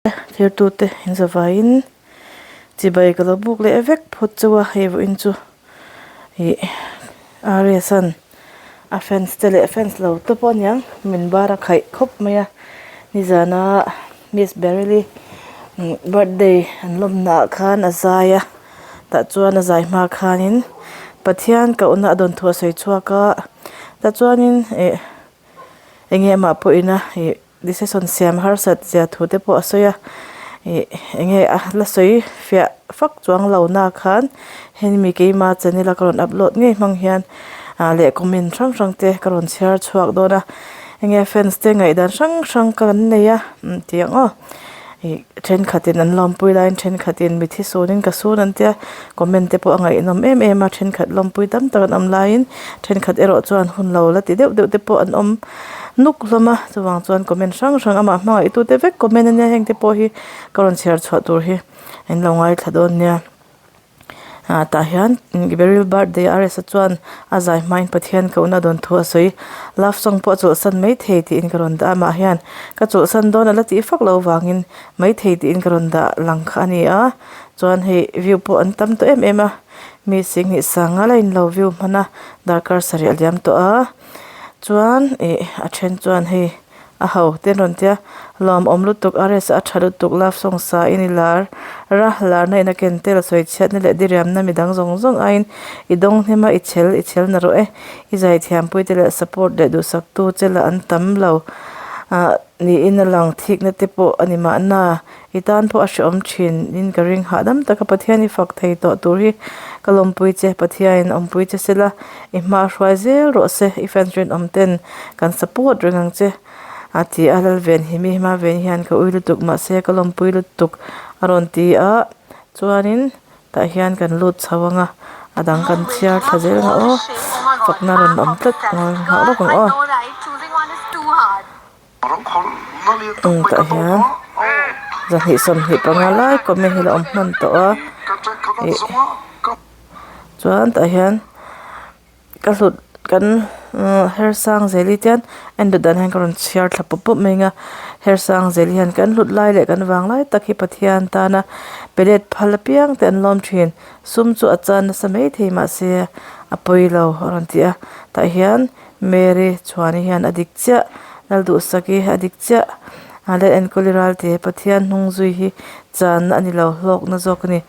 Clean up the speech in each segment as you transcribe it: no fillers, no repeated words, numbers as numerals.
Thirtute in zavaiin chibai ka lo buk leh vek phawt chauh a hei vawiin chu ih RS an a fans te leh fans lo te pawh aniang min bar a khaih khawp mai a nizana miss baryl-i birthday an lawmna ah khan a zai a tah chuan a zai hma khanin Pathian kohna a dawn thu a sawi chhuak a tah chuanin ih eng nge amah pawhin a ih. Decision siam harsat zia thu te pawh a sawi a ih eng nge a la sawi fiah fak chuang lo na khan hemi keima channel a ka rawn upload ngei hmang hian ah leh comment hrang hrang te ka rawn chhiar chhuak dawn a eng nge fans te ngaihdan hrang hrang ka an nei a tih ang aw ih thenkhatin an lawmpui laiin thenkhatin mi thi sunin ka sun an tia comment te pawh a ngaihnawm em em a thenkhat lawmpui tam tak an awm laiin thenkhat erawh chuan hun lo la ti deuh deuh te pawh an awm. Nuk hlawm a chuvang chuan comment hrang hrang amah hmangaih tute vek comment ania heng te pawh hi ka rawn chhiar chhuah tur hi an lo ngaithla dawn nia ah tah hian Baryl birthday RS a chuan a zai hmain Pathian kohna dawn thu a sawi love song pawh a chawlhsan maithei tiin ka rawn dah a amah hian ka chawlhsan dawn a la tih fak loh vangin maithei tiin ka rawn dah lang kha a ni a chuan hei view pawh an tam tawh em em a mi singhnih sanga la in lo view hman a darkar sarih a liam tawh a. Chuan ih a then chuan hei a ho te an rawn tia lawmawm lutuk a rest a tha lutuk love song sa in i lar ra larna in a ken tel sawi chhiatna leh diriamna midang zawng zawng aiin i dawng hnem a i chhel i chhel na rawh e i zaithiam pui te leh support leh duhsak tu che lah an tam lo ah niin a lang thikna te pawh a ni mahna. I tan pawh a hrehawm thin in ka ring hahdam taka Pathian i fak thei tawh tur hi ka lawmpui che Pathianin awmpui che sela i hma hruai zel rawh se i fans rinawm ten kan support reng ang che a ti a Lalven hi mi hma ven hian ka ui lutuk mahse ka lawmpui lutuk a rawn ti a chuanin tah hian kan lut chho ang a a dang kan chhiar thla zel ang aw fakna rawn awm tlat nghah lawk ang aw. Tah hian zahnih 25 lai comment hi la awm hman tawh a ih chuan tah hian ka hlut kan her sang zel hi tian en duh dan hian ka rawn chhiar thla pawp pawp mai ang a her sang zel hian kan hlut lai leh kan vang lai tak hi Pathian tana pe let phal apiang te an lawm thin sum chu a chan nasa maithei mahse a pawi lo a rawn ti a tah hian. Mary Chhuani hian a dik chiah, Lalduhsaki a dik chiah, a leh enkawli ralte Pathian hnung zui hi channa a ni lo, hlawkna zawk a ni.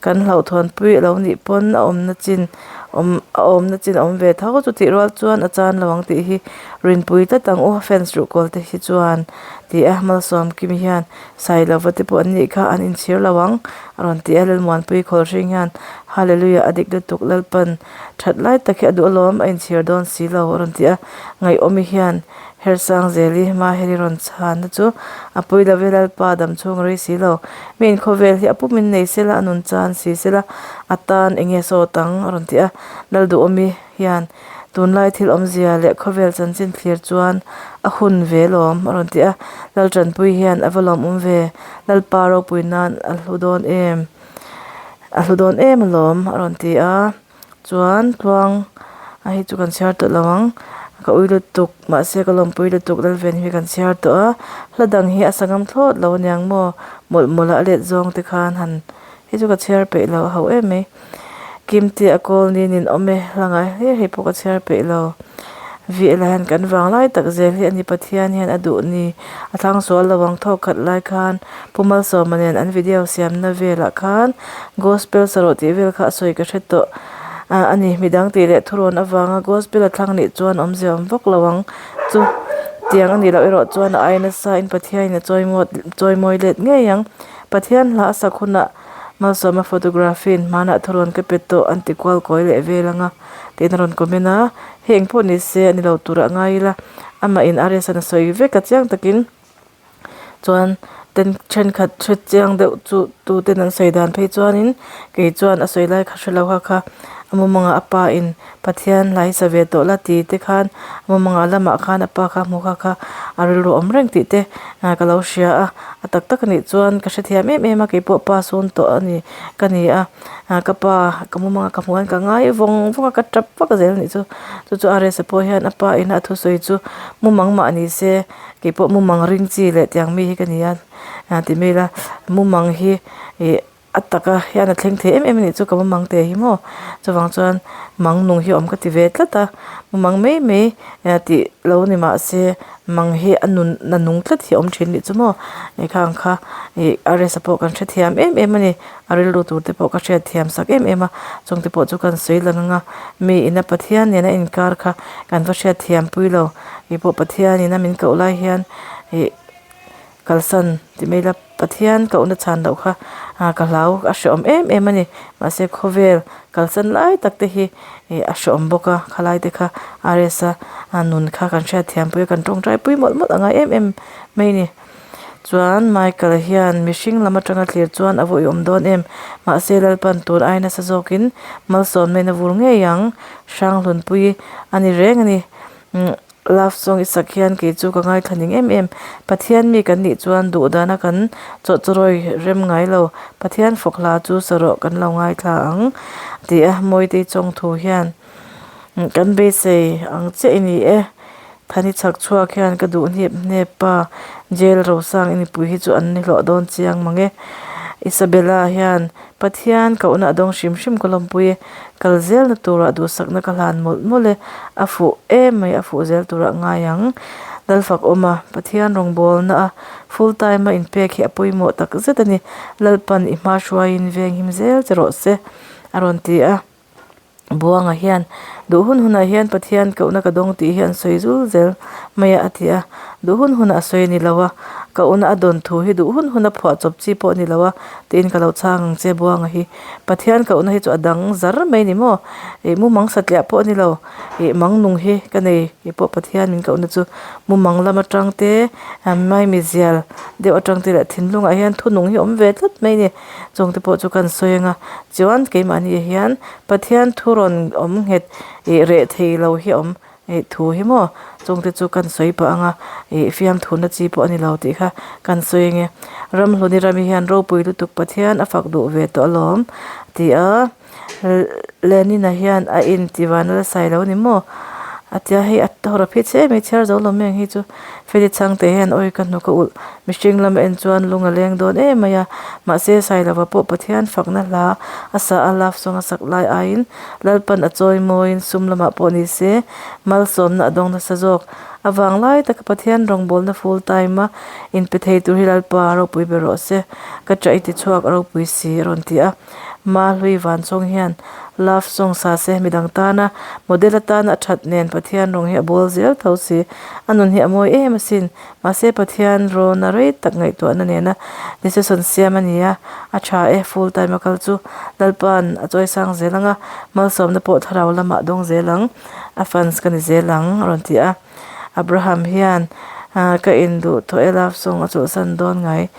Kan hlauhthawnpui a lo nih pawn a awmna chin awm a awmna chin a awm ve tho chu tih rual chuan a chan lo ang tih hi rinpui tlat ang u, fans ruhkawl te hi chuan ti a Malsawm Kimi hian Sailova te pawh an nih kha an inchhir lo ang a rawn ti a, Lalmuanpui Khawlhring hian Hallelujah a dik lutuk Lalpan That lai tak hi a duh alawm, a inchhir dawn si lo a rawn ti a. Ngaihawmi hian Hersangzeli Maheri rawn chhanna chu a pui lo ve, Lalpa dam chhung a rei si lo. Mi inkhawvel hi a pum in nei sela, a nun chan si sela, a tan eng nge sawt ang a rawn ti a. Lalduhawmi hian tunlai thil awmzia leh khawvel chanchin thlir chuan a hun ve lawm a rawn ti a. Laltanpui hian a va lawmawm ve, Lalpa ropui nan a hlu dawn em? A hlu dawn em alawm a rawn ti a chuan tluang a hei chu kan chhiar tawh lo ang ka ui lutuk mahse ka lawmpui lutuk lalven hi kan chhiar tawh a hla dang hi a sangam thlawt lo aniang maw mawlh mawlh a a let zawng te khan han hei chu ka chhiar peih lo a ho em mai Kimte a kawl ni nin awm e hla ngai hle hei pawh ka chhiar peih lo. Vih lah hian kan vang lai tak zel hi a ni Pathian hian a duh ni a thlang sual lo ang thawk khat lai khan Pu Malsawma nen an video siamna velah khan Gospel sarawh tih vel kha a sawi ka hre tawh a ni midang tih leh thurawn avanga Gospel a thlang nih chuan awmzia awm vak lo ang chu tiang a nih loh erawh chuan a ai nasa in Pathian in a chawimawi let ngei ang Pathian hla a sak hunah Malsawma photography in hmanah thurawn ka pe tawh an ti kual kawi leh vel ang a tiin a rawn comment a, hei eng pawh ni se a ni lo turah ngai ila amah in RS an a sawi vek a chiang takin chuan ten thenkhat hre chiang deuh chu tu ten an sawi dan phei chuanin kei chuan a sawi lai kha hre lo kha kha a mumangah a pa in Pathian hlai sa ve tawh la ti te khan a mumangah lamah khan a pa kha hmu kha kha a rilru awm reng tih te ka lo hria a a tak tak anih chuan ka hrethiam em em a keipawh pa sawn tawh a ni ka ni a. Ah ka pa ka mumanga ka hmuh hian ka ngai vawng vawng a ka tap vak zel anih chu chu chu RS a pawh hian a pa ina a thusawi chu mumang mah ni se keipawh mumang ring chi leh tiang mi hi ka ni a. Ti mai ila mumang hi ih a taka hian a thleng thei em em a nih chu ka mumang te hi maw chuvang chuan mang nung hi a awm ka ti ve tlat a mumang mai mai tih lo ni mah se mang hi a nun a nung tlat hi a awm thin a nih chu maw ih khang kha ih R S a pawh kan hrethiam em em a ni a rilru tur te pawh ka hriatthiam sak em em a chung te pawh chu kan sawi lang ang a mi ina Pathian nena inkar kha kan va hriatthiam pui lo ih pawh Pathian ina min koh lai hian ih. Kalsan ti mai ila Pathian kohna chhan loh kha ah ka hlau a hrehawm em em a ni. Mahse khawvel kalsan lai tak te hi ih a hrehawm bawk a khalai te kha R S a nun kha kan hriatthiam pui a kan tawngtai pui mawlh mawlh a ngai em em mai a ni. Chuan Michael hian mihring lam atanga thlir chuan a vawi awm dawn em? Mahse Lalpan tun ai nasa zawkin malsawmna in a vur ngei ang Hranghlunpui a ni reng a ni. Love song i sak hian kei chu ka ngaithla ning em em. Pathian mi kan nih chuan duh dana kan chawhchawrawi rem ngai lo. Pathian fawk hla chu sarawh kan lo ngaithla ang ti a Mawitei chawng thu hian kan beisei ang chiah i ni e. Thani chhak chhuak hian ka duh hnep hnep pa Jail Rosang i nipui hi chu an ni hlawh dawn chiang mang e. Isabella hian Pathian kohna a dawng hrim hrim ka lawmpui e. Kal zelna turah duhsakna ka hlan mawlh mawlh e, a fuh em mai a fuh zel turah ngai ang. Lalfak awm a, Pathian rawngbawlna a full time a inpek hi a pawimawh tak zet a ni. Lalpan i hma hruaiin veng him zel che rawh se, a rawn ti a. Buanga hian, Duh hun hunah hian Pathian kohna ka dawng tih hi an sawi zul zel mai a, a ti a. Duh hun hunah a sawi a ni lo a, kohna a dawn thu hi duh hun huna phuah chawp chi pawh a ni lo a, tiin ka lo chhang ang che Buanga hi. Pathian kohna hi chu a dang zar mai ni maw? Ih mumang satliah pawh a ni lo. Ih mang nung hi ka nei ih pawh Pathian min kohna chu mumang lam atang te maimi zial deuh atang te leh thinlungah hian thu nung hi a awm ve tlat mai a ni. Chungte pawh chu kan sawi ang a, chuan keimahni hian Pathian thu rawn awm nghet ih reh thei lo hi a awm. Ih thu hi maw chungte chu kan sawi pah ang a ih fiamthuna chi pawh a ni lo tih kha kan sawi ang e. Ramhluni rami hian ropui lutuk Pathian a fak duh ve tawh alawm ti a Lenina hian a in ti van a la sai lo a ni maw a tia hei a hawr a phit che mai chhiar zo lo mai ang hi chu Feli chhangte hian awi ka hnuk a ulh mihring lam en chuan lung a leng dawn em mai a mahse Sailova pawh Pathian fakna hla a sa a love song a sak lai aiin Lalpan a chawi mawiin sum lamah pawh ni se, malsawmna a dawng nasa zawk. A vang lai taka Pathian rawngbawlna full time a inpe thei tur hi Lalpa ropui ber rawh se. Ka ṭah i ti chhuak a ropui si a rawn ti a. Mahlui Vanchawng hian love song sa se midang tana model atana a ṭhat nen Pathian rawng hi a bawl zel tho si. A nun hi a mawi em asin. Mahse Pathian rawna rei tak ngaihtuahna nena decision siam a ni a, a tha e, full time a kal chu Lalpa'n a chawisang zel ang a, malsawmna pawh thlarau lamah a dawng zel ang, a fans ka ni zel ang a rawn ti a. Abraham hian ka induh tawh e love song a chawlhsan dawn ngai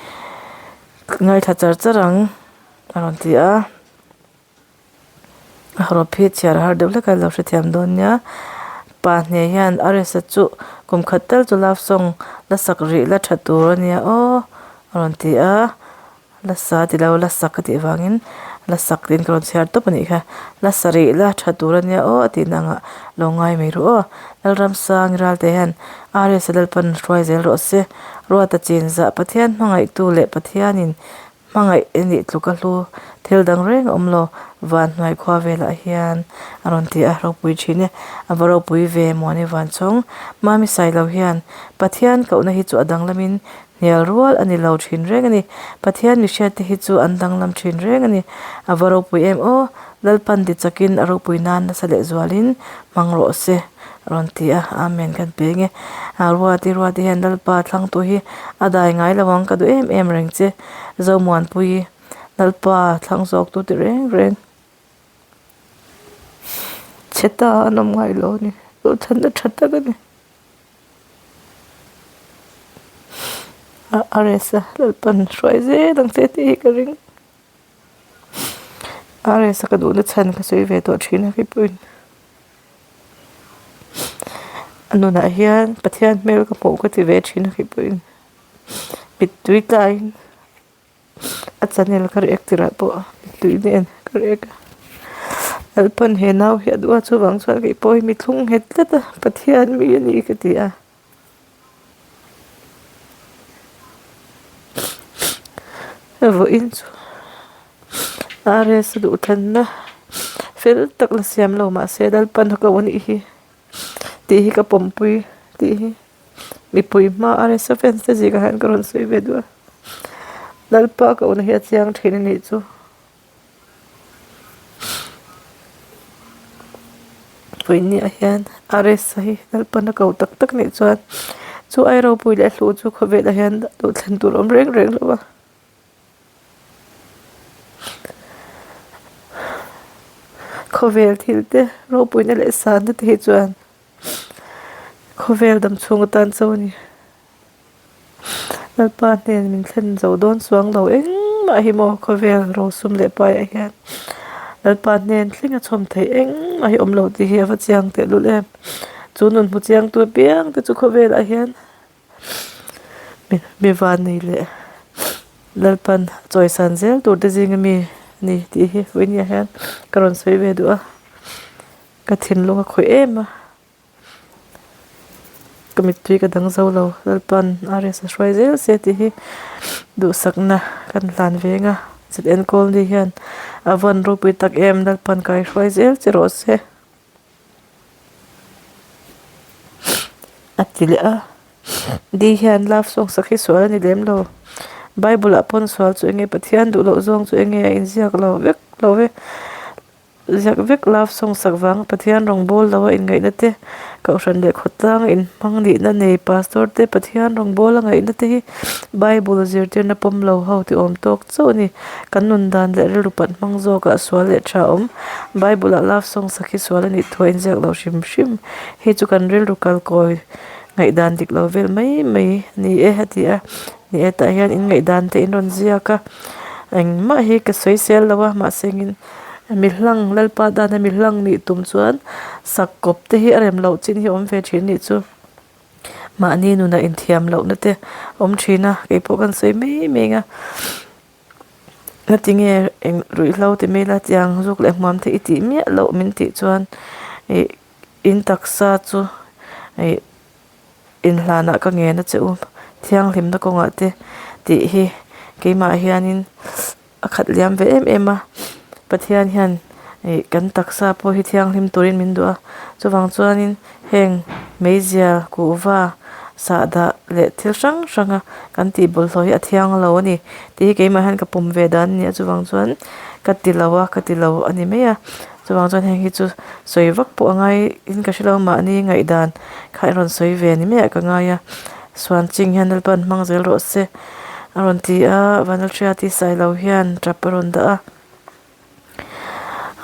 ngaithla char char ang a rawn ti a. A rawp hi chhiar har deuh hlek a lo hrethiam dawn nia pa hne hian a resa chu kum khat tal chu love song la sak rih la tha tur a nia aw a rawn ti a la sa ti lo la sak ka tih vangin la sak tiin ka rawn chhiar tawp a nih kha la sa rih la tha tur a nia aw a tih na angah lo ngai mai ru aw Lalramsang Ralte hian R S a Lalpan hruai zel rawh se Ruata chinzah Pathian hmangaihtu leh Pathianin Hmangaih i nih tluk a hlu thil dang reng a awm lo, van hnuai khua velah hian a rawn ti a, ropui thin e, a va ropui ve Muani Vanchawng. Mami Sailo hian Pathian kohna hi chu a danglamin hnial rual a ni lo thin reng a ni, Pathian mihriat te hi chu an danglam thin reng a ni, a va ropui em aw, Lalpan ti chakin a ropui nan nasa lehzualin hmang rawh se. Rawn ti a, Amen kan pe nge. Ruati Ruati hian Lalpa thlangtu hi a dai ngai lo ang ka duh em em reng che. Zomuanpui Lalpa thlang zawktu ti reng reng. Chhe ta an awm ngai lo a ni. Duhthlanna tha tak a ni. A rest a Lalpan hruai zel ang che tih hi ka ring. A rest a ka duhna chhan ka sawi ve tawh thin a keipawhin. A nunah hian Pathian hmel ka hmuh ka ti ve thin a kei pawhin mittui tlaiin a channel ka react tirah pawh mittui nen ka react a Lalpan he nau hi a duh a chuvang chuan kei pawh hi mi thlung nghet tlat a Pathian mi a ni ka ti a. Vawiin chu RS a duhthlanna fel tak la siam lo mahse Lalpan a ko anih hi tih hi ka pawmpui tih hi mipui hma RS a fans te zingah hian ka rawn sawi ve duh a Lalpa a kohna hi a chiang thin anih chu. Vawiinniah hian RS a hi Lalpan a ko tak tak nih chuan chu ai ropui leh hlu chu khawvelah hian duhthlan tur a awm reng reng lo a. Khawvel thil te ropuina leh sanna te hi chuan khawvel dam chhung atan chauh a ni. Lalpa hnen min thlen zo dawn chuang lo engmah hi maw khawvel rosum leh paiah hian Lalpa hnen thleng a chhawm theih engmah hi awm lo tih hi a va chiang tehlul em. Chu nun hmu chiang tu apiang te chu khawvelah hian mi van nei leh Lalpan chawisan zel tur te zinga mi a ni tih hi vawinia hian ka rawn sawi ve duh a ka thinlung a khawih em a. Ka mittui ka dang zo lo Lalpan RS a hruai zel se tih hi duhsakna kan hlan veng a zet enkawl ni hian a vawn ropui tak em Lalpan kai hruai zel che rawh se a ti leh a di hian love song sak hi sual a ni lem lo bible ah pawn sual chu enge Pathian duh loh zawng chu enge a inziak lo vek lo ve. Ziak vek love song sak vang Pathian rawngbawl lo a inngaihna te, Kohhran leh khawtlang inhmang nihna nei Pastor te Pathian rawngbawl a ngaihna te hi Bible zirtirna pawm lo ho ti awm tawk chauh a ni. Kan nun dan leh rilru pat hmang zawkah sual leh tha awm. Bible ah love song sak hi sual a nih thu a inziak lo hrim hrim. Hei chu kan rilru kalkawi ngaihdan dik lo vel mai mai a ni e a ti a. Ni e tah hian inngaihdan te in rawn ziak a, engmah hi ka sawisel lo a mahse engin Mi hlang Lalpa dana mi hlang nih tum chuan sak kawp te hi a rem loh chin hi a awm ve thin nih chu. Mahni nunah inthiam lohna te a awm thin a, keipawh kan sawi mai mai ang a. Ngatinge eng ruihhlo ti mai la tiang zuk leh hmuam te i tih miah loh min tih chuan ih in taksa chu ih inhlanah ka ngen a che u thianghlimna kawngah te tih hi keimah hianin. A khat liam ve em em a Pathian hian ih kan taksa pawh hi thianghlim turin min duh a chuvang chuanin heng meizia kuhva sahdah leh thil hrang hrang a kan tih bawlhhlawh hi a thiang lo a ni tih hi keimah hian ka pawm ve dan a ni a chuvang chuan ka ti lo a ka ti lo a ni mai a chuvang chuan heng hi chu sawi vak pawh a ngai in ka hre lo mahni ngaihdan kha i rawn sawi ve ni mai ah ka ngai a suan ching hian Lalpan hmang zel rawh se. A rawn ti a, Vanlalhriati Sailo hian tap a rawn dah a.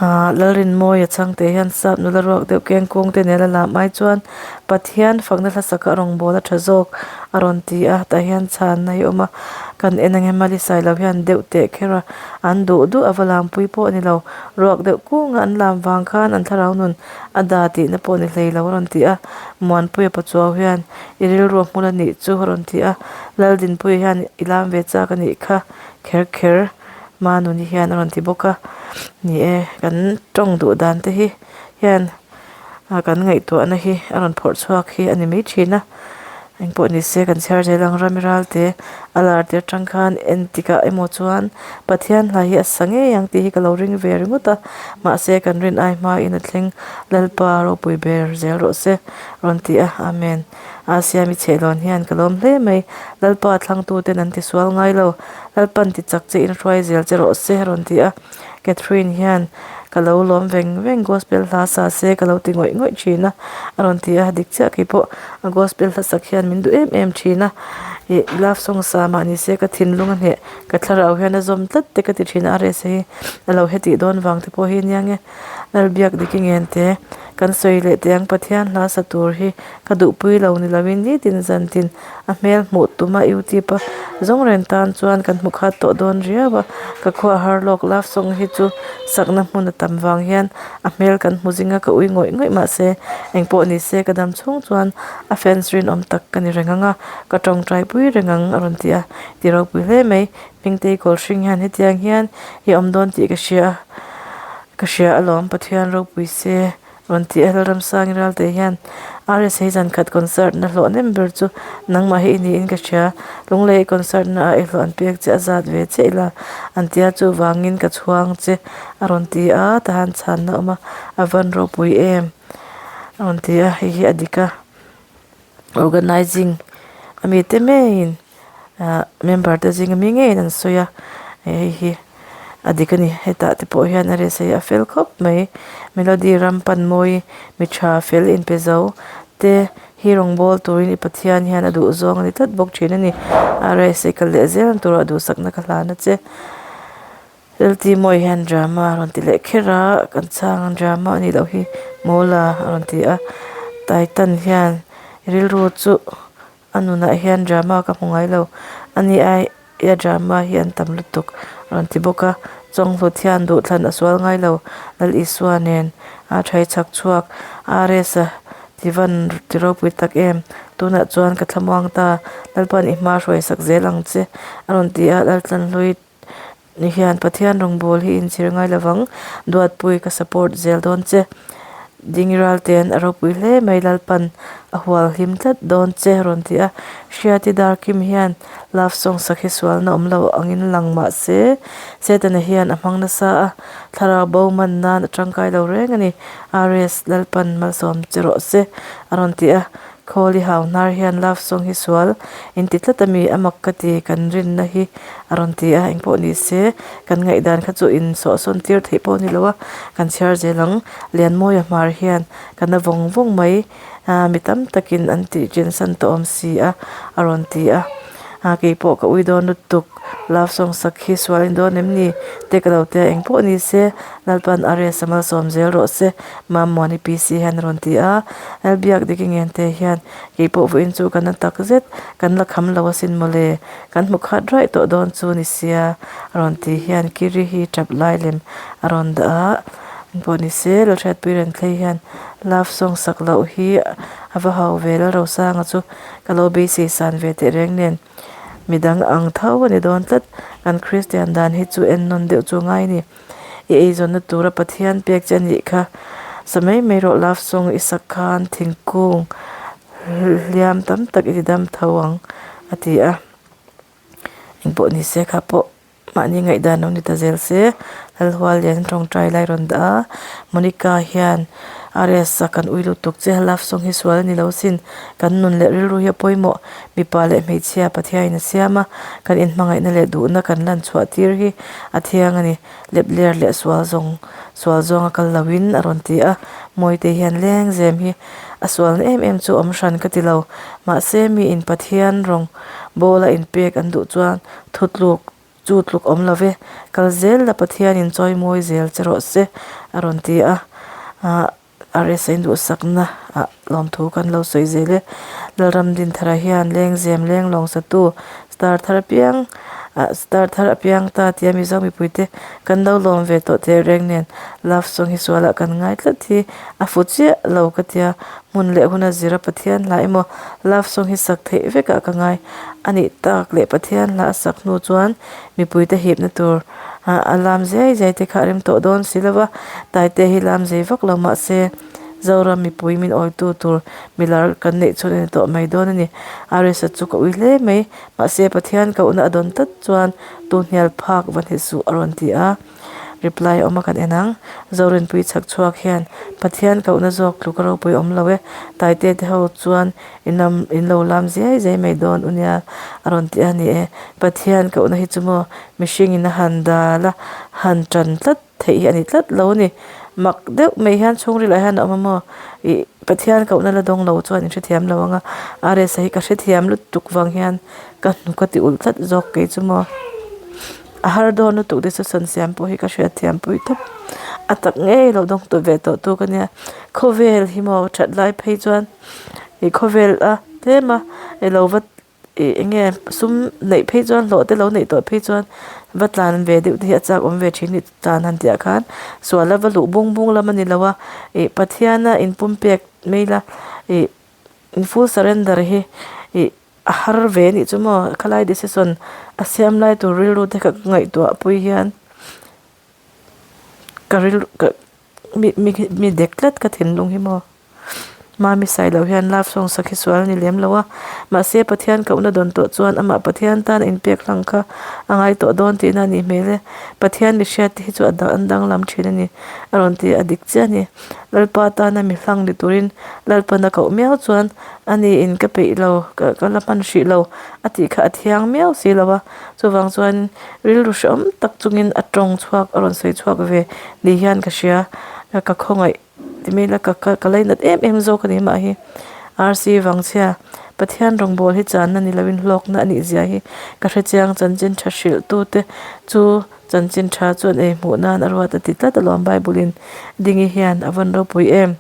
Aaa Lalrinmawia chhangte hian sap nula ruak deuh keng kung te nen a lam ai chuan Pathian fakna hlasaka a rawngbâwl a ṭha zawk a rawn ti a, tah hian chhanna hi a awm a. Kan en ang em a, Lisailo hian deuh teh kher a, an duh duh a va lampui pawh a ni lo. Ruak deuh kunga an lam vang khan an thlarau nun a da tihna pawh ni hlei lo a rawn ti a. Muanpuia Pachuau hian I rilru a hmun a nih chu a rawn ti a, Laldinpuia hian i lam ve chak a nih kha kher kher Manuni hian a rawn ti bawk a. Ni e, kan tawng duh dan te hi hian kan ngaihtuahna hi a rawn phawrh chhuak hi a ni mai thin a. Engpawh ni se kan chhiar zel ang Rami Ralte a lar tir atang khan entikah emaw chuan Pathian hla hi a sa ngei ang tih hi ka lo ring ve ringawt a, mahse kan rin ai hmain a thleng Lalpa ropui ber zel rawh se. Rawn ti a, Amen. Asia mi chhehlawn hian ka lawm hle mai. Lalpa thlangtuten an tisual ngai lo. Lalpan ti chak che in hruai zel che rawh se, rawn ti a. Catherine hian ka lo lawm veng veng gospel hla sa se ka lo ti ngawih ngawih thin a, a rawn ti a. Dik chiah kei pawh a gospel hla sak hian min duh em em thin a. Ih love song sa mah ni se ka thinlung a hneh ka thlarau hian a zawm tlat te ka ti thin a, rsa hi a lo hetih dawn vang te pawh hi nia nge. Lalbiak dik i ngen te, kan sawi leh teh ang Pathian hla sa tur hi ka duhpui lo ni loin nitin zantin a hmel hmuh tuma YouTube a zawng reng tan chuan kan hmu khat tawh dawn riau a, ka khua har lawk love song hi chu sakna hmun a tam vang hian a hmel kan hmu zinga ka ui ngawih ngawih mahse engpawh ni se ka dam chhung chuan a fans rinawm tak ka ni reng ang a, ka tawngtai pui reng ang a rawn ti a, ti ropui hle mai. Hmingtei kawl hring hian hetiang hian i awm dawn tih ka hria a, ka hria alawm Pathian ropui se. Rawn ti a Lalramsangi Ralte hian RSA zankhat concert na hlawh nem ber chu nangmah hi i niin ka hria. Lunglei concert na ah i hlawh an pek che a zat ve chiah ila an tia chuvangin ka chhuang che a rawn ti a tahan chhanna awm a a van ropui em a rawn ti a hei hi a dik a organizing a mite ngeiin ah member te zinga mi ngeiin an sawi a hei hi a dik a ni hetah te pawh hian a rsa hi a fel khawp mai melody ram pan mawi mi tha fel inpe zo te hi rawngbawl turin i Pathian hian a duh zawng a ni tlat bawk thin a ni rsa kal leh zel ang turah duhsakna ka hlan a che. Lt Mawi hian drama a rawn ti leh kher a kan chhang ang drama a nih loh hi mawla a rawn ti a Titan hian rilru chu a nunah hian drama ka hmu ngai lo a ni aia drama hi an tam lutuk a rawn ti bawk a Chawnghlut hian duhthlan a sual ngai lo Lal Isua nen a thai chhak chhuak RS a ti van ti ropui tak em tunah chuan ka thlamuang ta Lalpa'n i hma hruaisak zel ang che a rawn ti a Laltlanhlui Ni hian Pathian rawngbawl hi inchhir ngai lovang, Duatpui ka support zel dawn che. Dingiral ten a ropui hle mai Lalpan a hual hlim tlat dawn che rawn ti a. Hriati Darkim hian love song sak hi sualna awm lo angin lang mah se, Setana hian a hmang nasa a, thlarau bo man nan a tangkai lo reng a ni. RS Lalpan malsawm che rawh se a rawn ti a. Khawli hau hnar hian love song hi sual in ti tlat ami a mak ka ti kan rinna hi a rawn ti a engpawh ni se kan ngaihdan kha chu in sawhsawn tir theih pawh a ni lo a kan chhiar zel ang Lianmawia hmar hian ka na vawng vawng mai ah mi tam takin an tih chen san tawh awm si a a rawn ti a ah keipawh ka ui dawn lutuk love song sak hi sual in dawn em ni te ka lo tia engpawh ni se Lalpan a rest a malsawm zel rawh se. Mammuani PC hian a rawn ti a, Lalbiak dik i ngen te hian kei pawh vawiin chu ka na tak zet, kan la kham lo asin mawle, kan hmu khat raih tawh dawn chu ni sia a rawn ti hian Kiri hi tap lai lem a rawn dah a, engpawh ni se Lalhriatpui Renthlei hian love song sak loh hi a va hau ve Lalrosanga chu ka lo beisei san ve tehreng nen midang ang tho a ni dawn tlat, kan Kristian dan hi chu ennawn deuh chu ngai a ni. I eizawnna tura Pathian pek che a nih kha. Sa mai mai rawh love song i sak khan thingkung hliam tam tak i ti dam tho ang a ti a. Engpawh ni se kha pawh mahni ngaihdan lo ni ta zel se Lalhual lian tawngtai lai rawn dah a. Monica hian RS a kan ui lutuk che love song hi sual a ni lo sin kan nun leh rilru hi a pawimawh mipa leh hmeichhia Pathianin a siam a kan inhmangaihna leh duhna kan lan chhuah tir hi a thiang a ni. Lepler leh sual zawng sual zawng a kal loin a rawn ti a, Mawite hian leng zem hi a sualna em em chu awm hran ka ti lo. Mahse miin Pathian rawng bawla inpek an duh chuan thutluk chu tluk awm lo ve, kal zel la Pathianin chawi mawi zel che rawh se a rawn ti a. RSA duhsakna ah lawmthu kan lo sawi zel e. Lalram Dinthara hian lengzem leng lawng satu star thar apiang ah star thar apiang ta tia Mizo mipuite kan lo lawm ve tawh teh reng nen love song hi sualah kan ngai tlat hi a fu chiah lo ka tia hmun leh huna zira Pathian hla emaw love song hi sak theih vekah ka ngai a nih tak leh Pathian hla a sak hnu chuan mipuite hipna tur A lam zai zai te kha a rem tawh dawn si lova, Taite hi lam zei vak lo mahse Zoram mipui min awitu tur milar kan neih chhun a ni tawh mai dawn a ni. RS-a chu ka ui hle mai, mahse Pathian kohna a dawn tlat chuan tu hnial phak va hne suh a rawn ti a. Reply awm a kan en ang. Zorinpui chhak chhuak hian Pathian kohna zawk tluk a ropui awm lo e, Taite te ho chuan In lam in lo lam ziai ziai mai dawn u nia a rawn ti a ni e. Pathian kohna hi chu maw mihring in a han dal a, han tan tlat theih hi a ni tlat lo a ni. Mak deuh mai hian chhungril ah hian a awm a maw ih Pathian kohna la dawng lo chuan in hrethiam lo ang a, RS-a hi ka hrethiam lutuk vang hian ka hnuk a ti ulh tlat zawk kei chu maw. A har dawn lutuk decision siam pawh hi ka hriatthiam pui tawp. A tak ngei lo dawng tawh ve tawh tu ka nia. Khawvel hi maw that lai phei chuan. Ih khawvel a tlem a ih lo va ih eng nge sum neih phei chuan hlawh te lo neih tawh phei chuan va tlan ve deuh te hi a chak awm ve thin a ni tlan han tih ah khan sual a va luh bung bung lam a ni lo a ih Pathian a inpumpek mai la ih full surrender hi ih a har ve a nih chu maw khalai decision a siam lai tur rilru te kha ka ngaihtuah pui hian ka rilru ka. Mi mi mi dek tlat ka thinlung hi maw. Mami Sailo hian love song sak hi sual a ni lem lo a, mahse Pathian kohna dawn tawh chuan amah Pathian tan a inpek hlang kha a ngai tawh dawn tihna a nih hmel e. Pathian mi hriat te hi chu a an danglam thin a ni, a rawn ti a dik chiah a ni. Lalpa tana mi hlang ni turin Lalpan a koh miau chuan a ni in ka peih lo, ka ka la hman hrih lo a tih kha a thiang miau si lo a, chuvang chuan rilru hrehawm tak chungin a tawng chhuak a rawn sawi chhuak ve ni hian ka hria, ka khawngaih. Timela ka ka ka lainat em em zawk a ni mah hi RC Vangchhia Pathian rawngbâwl hi channa ni loin hlawkna a nih zia hi ka hrechiang chanchin tha hrilh tute chu chanchin tha chuan ei hmuh nan a ruat a ti tlat alawm Bible in Dingi hian a vawn ropui em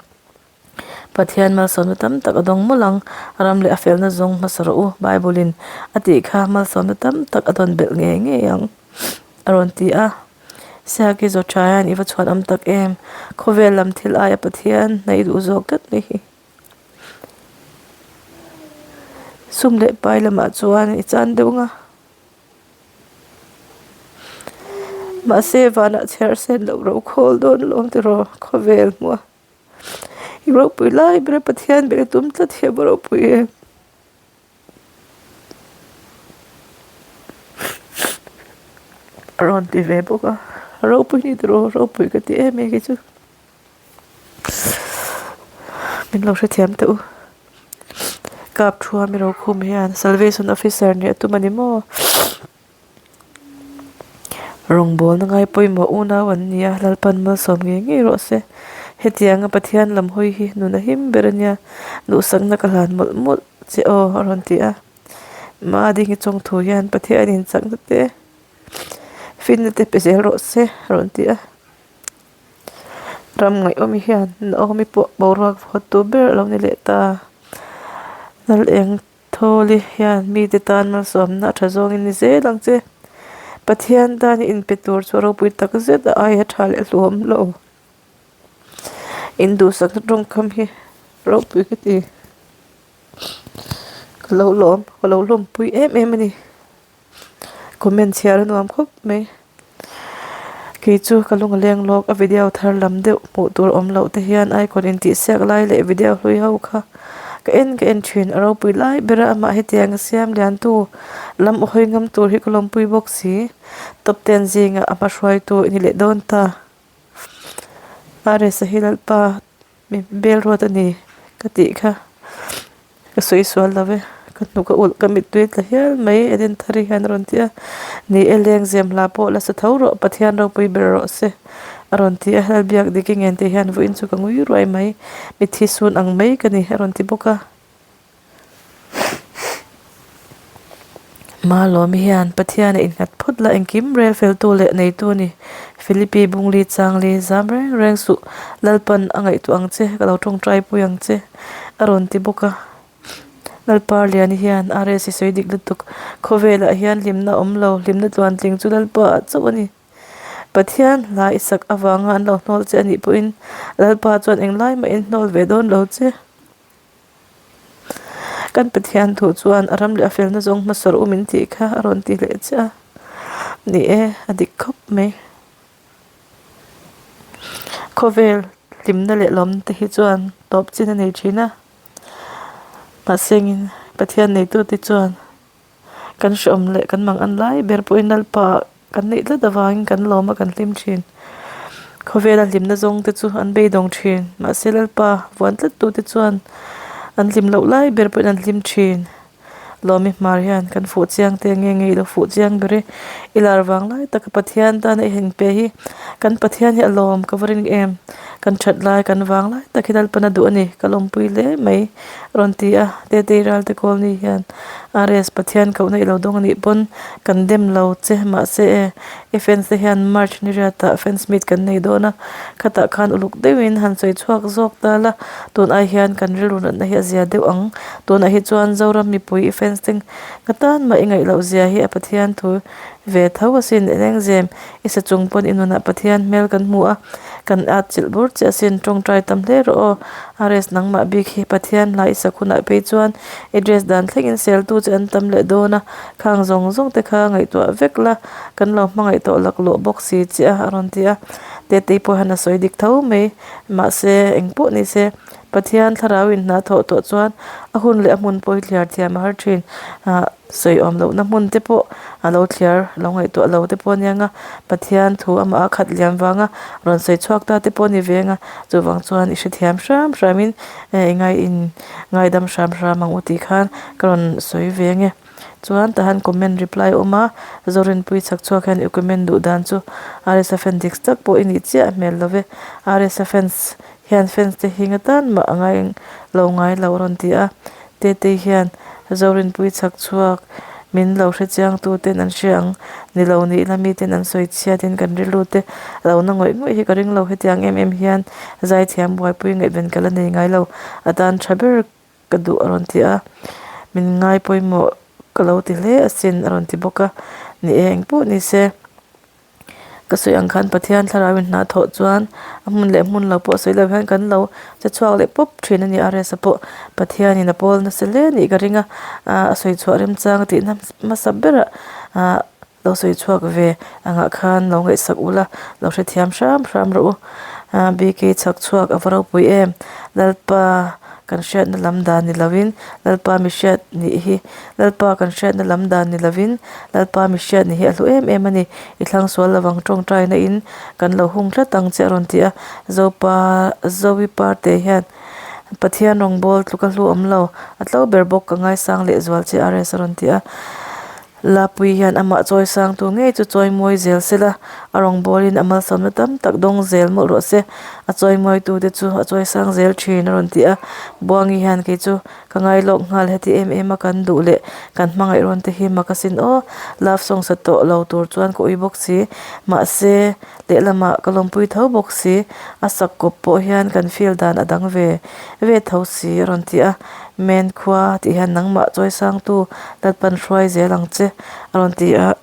Pathian malsawmna tam tak a dawng mawlh ang ram leh a felna zawng hmasa rawh u Bible in a tih kha malsawmna tam tak a dawn belh ngei ngei ang a rawn ti a. Siaki zawt tha hian i va chhuan awm tak em? Khawvel lam thil aia Pathian hnaih duh zawk tlat mai hi. Sum leh pai lamah chuan i chan deuh ang a. Mahse vanah chhiar sen loh ro khawl dawn lawm tiraw khawvel hmuh a. I ropui lai ber a Pathian ber i tum tlat hi a va ropui em? A rawn ti ve bawk a ropui ni tiraw ropui ka ti em em hi chu min lo hrethiam teh u kap thu a mi ro khum hian salvation officer nih a tum a ni maw. Rawngbawlna ngai pawimawh unau an ni a, Lalpan malsawm ngei ngei rawh se. Hetianga Pathian lam hawi hi nun a him ber a nia, duhsakna ka hlan mawlh mawlh che aw a rawn ti a. Madingi chawngthu hian Pathianin chakna te, finna te pe zel rawh se a rawn ti a. Ram ngaihawmi hian Naomi pawh boruak vawtu ber a lo ni leh ta. Lal eng. Thawli hian mite tan malsawmna a tha zawngin ni zel ang che. Pathian tan i inpe tur chu a ropui tak zet a aia tha leh hluam lo. In duhsakna tawngkam hi ropui ka ti. Ka lo lawm, ka lo lawmpui em em a ni. Comment chhiar a nuam khawp mai. Kei chu ka lung a leng lawk a video thar lam deuh hmuh tur awm loh te hian icon intih siak lai leh video hlui ho kha ka en ka en thin a ropui lai ber a amah hetiang a siam lian tu lam a hawi ngam tur hi ka lawmpui bawk si top ten zingah a hma hruaitu i ni leh dawn ta. Aresa hi Lalpa. Mi bel ruat a ni ka tih kha ka sawi sual lo e ka hnuk a ulh ka mittui tla hial mai Eden Thari hian a rawn ti a ni e lengzem hla pawh la sa tho rawh Pathian ropui ber rawh se a rawn ti a Lalbiak dik i ngen tih hian vawiin chu ka ngui ruai mai mitthi sun ang mai ka ni a rawn ti bawk a. Malawmi hian Pathian a innghat phawt la engkim rel feltu leh neitu a ni. Philippi Bungli Changli zam reng reng suh Lalpan a ngaihtuah ang che ka lo tawngtai pui ang che a rawn ti bawk a. Lalpa Liani hian RS i sawi dik lutuk khawvelah hian hlimna a awm lo hlimna tluantling chu Lalpa ah chauh a ni. Pathian hla i sak avanga an lo hnawl che a nih pawhin Lalpa chuan englai mahin hnawl ve dawn lo che. Kan Pathian thu chuan a ram leh a felna zawng hmasa rawh u min tih kha a rawn ti leh chiah a. Ni e, a dik khawp mai. Khawvel hlimna leh lawmna te hi chuan tawp chin a nei thin a. Mahsengin Pathian neitute chuan. Kan hreawm leh kan mang an lai ber pawhin Lalpa kan neih tlat avangin kan lawm a kan hlim thin. Khawvela hlimna zawng te chu an beidawng thin. Mahse Lalpa vuan tlat tu te chuan an hlim loh lai ber pawhin an hlim thin. Lawmi hmar hian kan fuh chiang te nge nge i lo fuh chiang ber e. I lar vang lai taka Pathian tana i heng pe hi kan Pathian hi a lawm ka va ring em. Kan that lai kan vang lai tak hi Lalpan a duh a ni ka lawmpui hle mai. Rawn ti a, Tetei Ralte Colony hian RS Pathian kohna i lo dawng anih pawn kan dem lo che mahse e i fans te hian March ni riatah fans meet kan nei dawn a, khatah khan uluk deuhin han sawi chhuak zawk ta la, tun ai hian kan rilru natna hi a zia deuh ang, tunah hi chuan Zoram mipui i fans te ka tan mah i ngaih loh zia hi a Pathian thu ve tho asin engzem I sa chung pawn i nunah Pathian hmel kan hmu a, kan at chilh bur che asin tawngtai tam hle rawh aw. RS nangmah bik hi Pathian hla i sak hunah phei chuan i dress dan thlengin seltu che an tam leh dawn a, khang zawng zawng te kha ngaihtuah vek la, kan lo hmangaih tawh laklawh bawk si che a, a rawn ti a. Tetei pawh hian a sawi dik tho mai mahse engpawh ni se Pathian thlarau in hna thawh tawh chuan a hun leh a hmun pawh hi thliar thiam a har thin ah sawi awm lohna hmun te pawh a lo thliar lo ngaihtuah lo te pawh a nia nga Pathian thu amah a khat liam vanga rawn sawi chhuak ta te pawh a ni ve ang a chuvang chuan i hrethiam hram hram in eh ngai in ngaidam hram hram ang u tih khan ka rawn sawi ve ang e. Chuan tahan comment reply a awm a, Zorinpui chhak chhuak hian i comment duh dan chu RSa fan dik tak pawh i nih chiah hmel lo ve, RSa fans hian fans te hi nga tan mah a ngai lo ngai lo a rawn ti a, Tetei hian Zorinpui chhak chhuak min lo hre chiang tu ten an hria ang ni lo nih la mi ten an sawi chhiat in kan rilru te a lo na ngawih ngawih hi ka ring lo hetiang em em hian zaithiam buaipui ngaihven ka la nei ngai lo a tan tha ber Ka duh a rawn ti a, min ngai pawimawh ka lo ti hle asin a rawn ti bawk a, ni e engpawh ni se ka sawi ang khan Pathian thlarau in hna thawh chuan a hmun leh hmun lo pawh sawi lo hian kan lo che chhuak leh pawp thin a ni a resa pawh Pathian in a pawl nasa hle anih ka ring a, a sawi chhuah remchang a tihna hmasa berah ah Lo sawi chhuak ve angah khan lo ngaihsak ula, lo hrethiam hram hram rawh u. BK chhak chhuak a va ropui em? Lalpa kan hriatna lam dan ni lovin, Lalpa mi hriat nih hi, Lalpa kan hriatna lam dan ni lovin, Lalpa mi hriat nih hi a hlu em em a ni. I thlang sual lovang tawngtaina in kan lo hung tlat ang che a rawn ti a. Zopa, Zoe Parte hian Pathian rawngbâwl tluka hlu awm lo, a tlo ber bawk ka ngaisang lehzual che RS a rawn ti a. Lapui hian amah chawi sangtu ngei chu chawi mawi zel se la, a rawngbawlin a malsawmna tam tak dawng zel mawlh rawh se, a chawi mawitute chu a chawi sang zel thin a rawn ti a. Buangi hian kei chu ka ngai lawk nghal heti em em a kan duh leh kan hmangaih rawn te hi mak asin aw, love song sa tawh lo tur chuan ka ui bawk si, mahse lehlamah ka lawmpui tho bawk si, a sak kawp pawh hian kan feel dan a dang ve ve tho si a rawn ti a. Men khua tih hian nangmah chawi sangtu Lalpan hruai zel ang che a rawn ti a.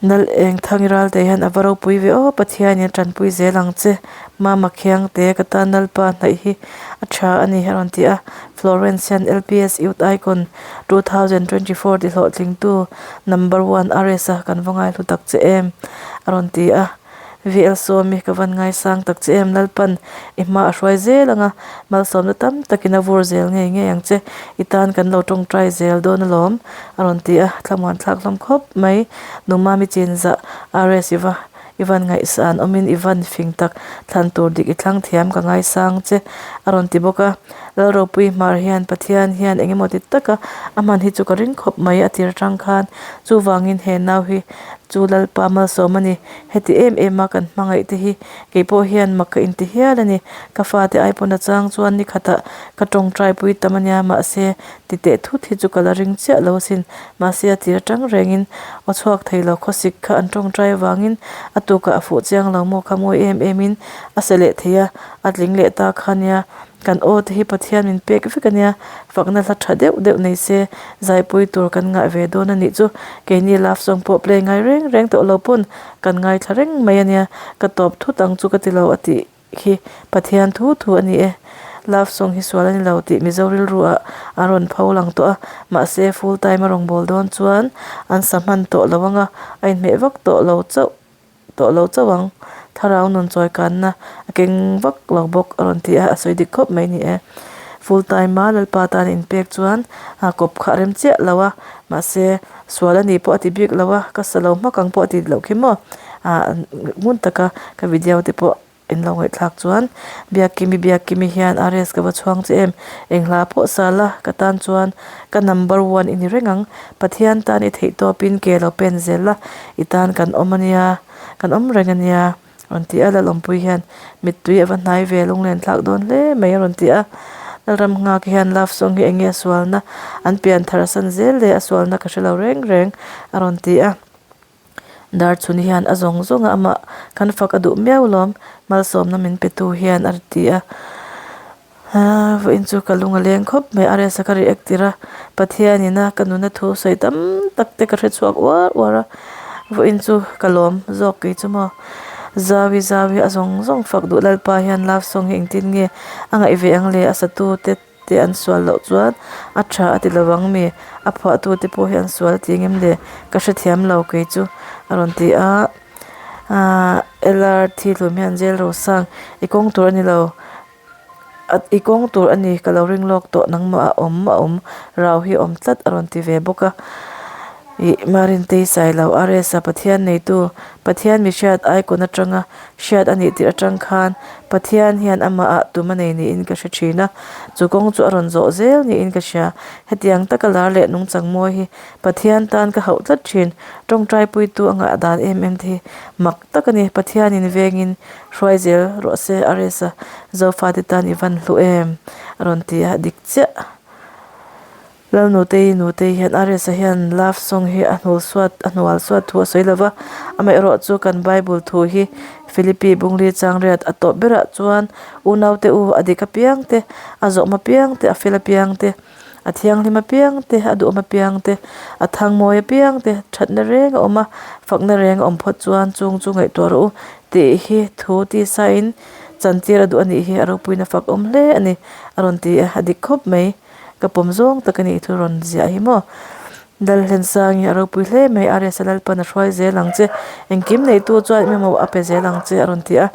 Nal eng Thangi Ralte hian a va ropui ve aw Pathianin a tanpui zel ang che. Mama Khiangte ka tan Lalpa hnaih hi a tha a ni a rawn ti a. Florence hian LPS Youth Icon 2024 ti hlawhtlingtu number one RS-a kan va ngaihlu tak che em a rawn ti a. VL Sawmi ka van ngaisang tak che em Lalpan i hma a hruai zel ang a, malsawmna tam takin a vur zel ngei ngei ang che, i tan kan lo tawngtai zel dawn alawm a rawn ti a, thlamuan thlak hlawm khawp mai. Numami chinzah RS i va i van ngaihsan awmin i van fing tak thlan tur dik i thlang thiam ka ngaisang che a rawn ti bawk a, Lalropui Hmar hian Pathian hian eng emaw ti taka a hman hi chu ka ring khawp mai a tir atang khan chuvangin he nau hi Chu Lalpa malsawm a ni. Heti em em a kan hmangaih te hi kei pawh hian mak ka inti hial a ni. Ka fate ai pawn a chang chuan ni khatah ka tawngtai pui tam a nia mahse ti teh thut hi chu ka la ring chiah lo asin. Mahse a tir atang rengin aw chhuak thei lo khawsik kha an tawngtai avangin a tukah a fuh chiang lo maw kha mawi em em in a se leh thei a, a tling leh ta kha nia. Kan aw te hi Pathian min pek vek a nia, fakna hla tha deuh deuh nei se zaipui tur kan ngah ve dawn a nih chu. Keini love song pawh play ngai reng reng tawh lo pawn kan ngaithla reng mai a nia, ka tawp thut ang chu ka ti lo a tih khi Pathian thu thu a ni e. Love song hi sual a ni lo tih Mizo rilru ah an rawn pho lang tawh a, mahse full time a rawn bawl dawn chuan an sa hman tawh lo ang a, a inhmeh vak tawh lo chauh. tawh lo chauh ang thlarau nun chawi kanna a keng vak lo bawk a rawn ti a a sawi dik khawp mai ni e full time a lalpa tan inpek chuan a kawp kha a rem chiah lo a mahse sual a nih pawh a ti bik lo a ka sa lo hmak ang pawh a ti loh khi maw ah ngun taka ka video te pawh. In lo ngaihthlak chuan Biakkimi Biakkimi hian RS ka va chhuang che em? Eng hla pawh sa la, ka tan chuan ka number one i ni reng ang. Pathian tan i theih tawpin ke lo pen zel la, i tan kan awm a nia, kan awm reng a nia rawn ti a. Lalawmpui hian mittui a va hnai ve lunglen thlak dawn hle mai a rawn ti a. Lalram nghak hian love song hi eng nge a sualna an pian thar a san zel le a sualna ka hre lo reng reng a rawn ti a. Darchhun hian a zawng zawng a amah kan fak a duh miau lawm malsawmna min pe tu hian a ti a aaa vawiin chu ka lung a leng khawp mai a resa ka react tir a Pathian ina ka nuna thu sawi tam tak te ka hre chhuak uar uar a vawiin chu ka lawm zawk kei chu maw zawi zawi a zawng zawng fak duh Lalpa hian love song hi engtin nge a ngaih ve ang le a satu te. te an sual loh chuan a tha a ti lovang mi a phuahtu te pawh hi an sual a ti ngem le ka hrethiam lo kei chu a rawn ti a. Ahh LRT hlum hian jail rosang i kawng tur a ni lo i kawng tur a ni ka lo ring lawk tawh nangmah a awm a awm rau hi a awm tlat a rawn ti ve bawk a ih Marintei Sailo RS a Pathian neitu Pathian mi hriat icon atanga hriat a nih tirh atang khan Pathian hian amah ah tum a nei niin ka hre thin a chu kawng chu a rawn zawh zel niin ka hria hetiang taka lar leh nungchang mawi hi Pathian tan ka hauh tlat thin. Tawngtai puitu a ngah dan em em te hi mak tak a ni. Pathianin vengin hruai zel rawh se a resa Zofate tan i van hlu em? a rawn ti a, dik chiah. Lalnutei Nutei hian a resa hian love song hi a hnual suat a hnual suat thu a sawi lo va, amaherawh chu kan Bible thu hi Philippi Bungli Changriat a tawp berah chuan unaute u a dik apiang te, a zawhma piang te, a fel apiang te, A thianghlim apiang te, a duhawm apiang te, a thangmawi apiang te, thatna reng a awm a, fakna reng a awm phawt chuan chung chu ngaihtuah rawh u tih hi thu tisain chantir a duh a nih hi a ropuina fak awm hle a ni a rawn ti a, a dik khawp mai. Ka pawm zawng tak a nih thu rawn ziah hi maw. Lalhlensang hi a ropui hle mai, RS a Lalpan a hruai zel ang che, engkim neitu chuan engemaw a pe zel ang che a rawn ti a.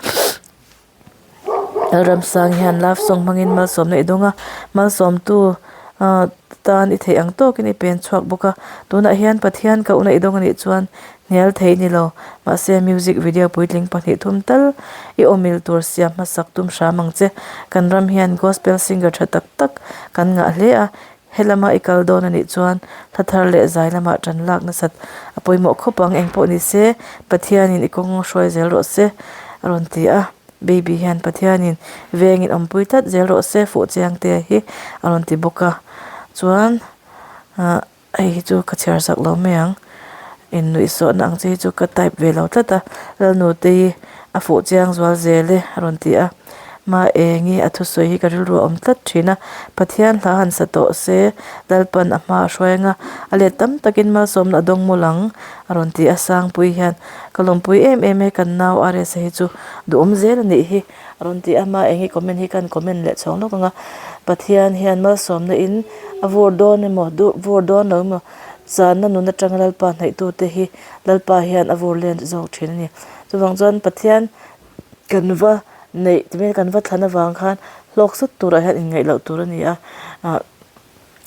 Lalramsang hian love song hmangin malsawmna i dawng a, malsawmtu ah tan i theih ang tawkin i pen chhuak bawk a, tunah hian Pathian kohna i dawng anih chuan hnial thei ni lo, mahse music video puitling pahnih thum tal i awmil tur siam hmasak tum hram ang che, kan ram hian gospel singer tha tak tak kan ngah hle a, Helama i kal dawn anih chuan hla thar leh zai lamah tan lak nasat a pawimawh khawp ang engpawh ni se Pathianin i kawng hruai zel rawh se a rawn ti a, baby hian Pathianin vengin awmpui tlat zel rawh se fuh chiang te hi a rawn ti bawk a, chuan ah hei hi chu ka chhiar sak lo mai ang innuihsawhna ang chi hi chu ka type ve lo tlat a, Lalnutei a fuh chiang zual zel e a rawn ti a. Ma eng i a thusawi hi ka rilru a awm tlat thin a, Pathian hla han sa tawh se, Lalpan a hma a hruai anga, a let tam takin malsawmna a dawng mawlh ang a rawn ti a, Sangpui hian ka lawmpui em em e, kan nau RS-a hi chu duhawm zel a nih hi a rawn ti a, ma eng i comment hi kan comment leh chhawng lawk ang a, Pathian hian malsawmna in a vur dawn emaw duh vur dawn lo emaw channa nun atanga Lalpa hnaihtute hi Lalpa hian a vur len zawk thin a ni. Chuvang chuan Pathian Kan va neih ti mai kan va thlan avang khan hlawk sut turah hian inngaih loh tur a ni a, ah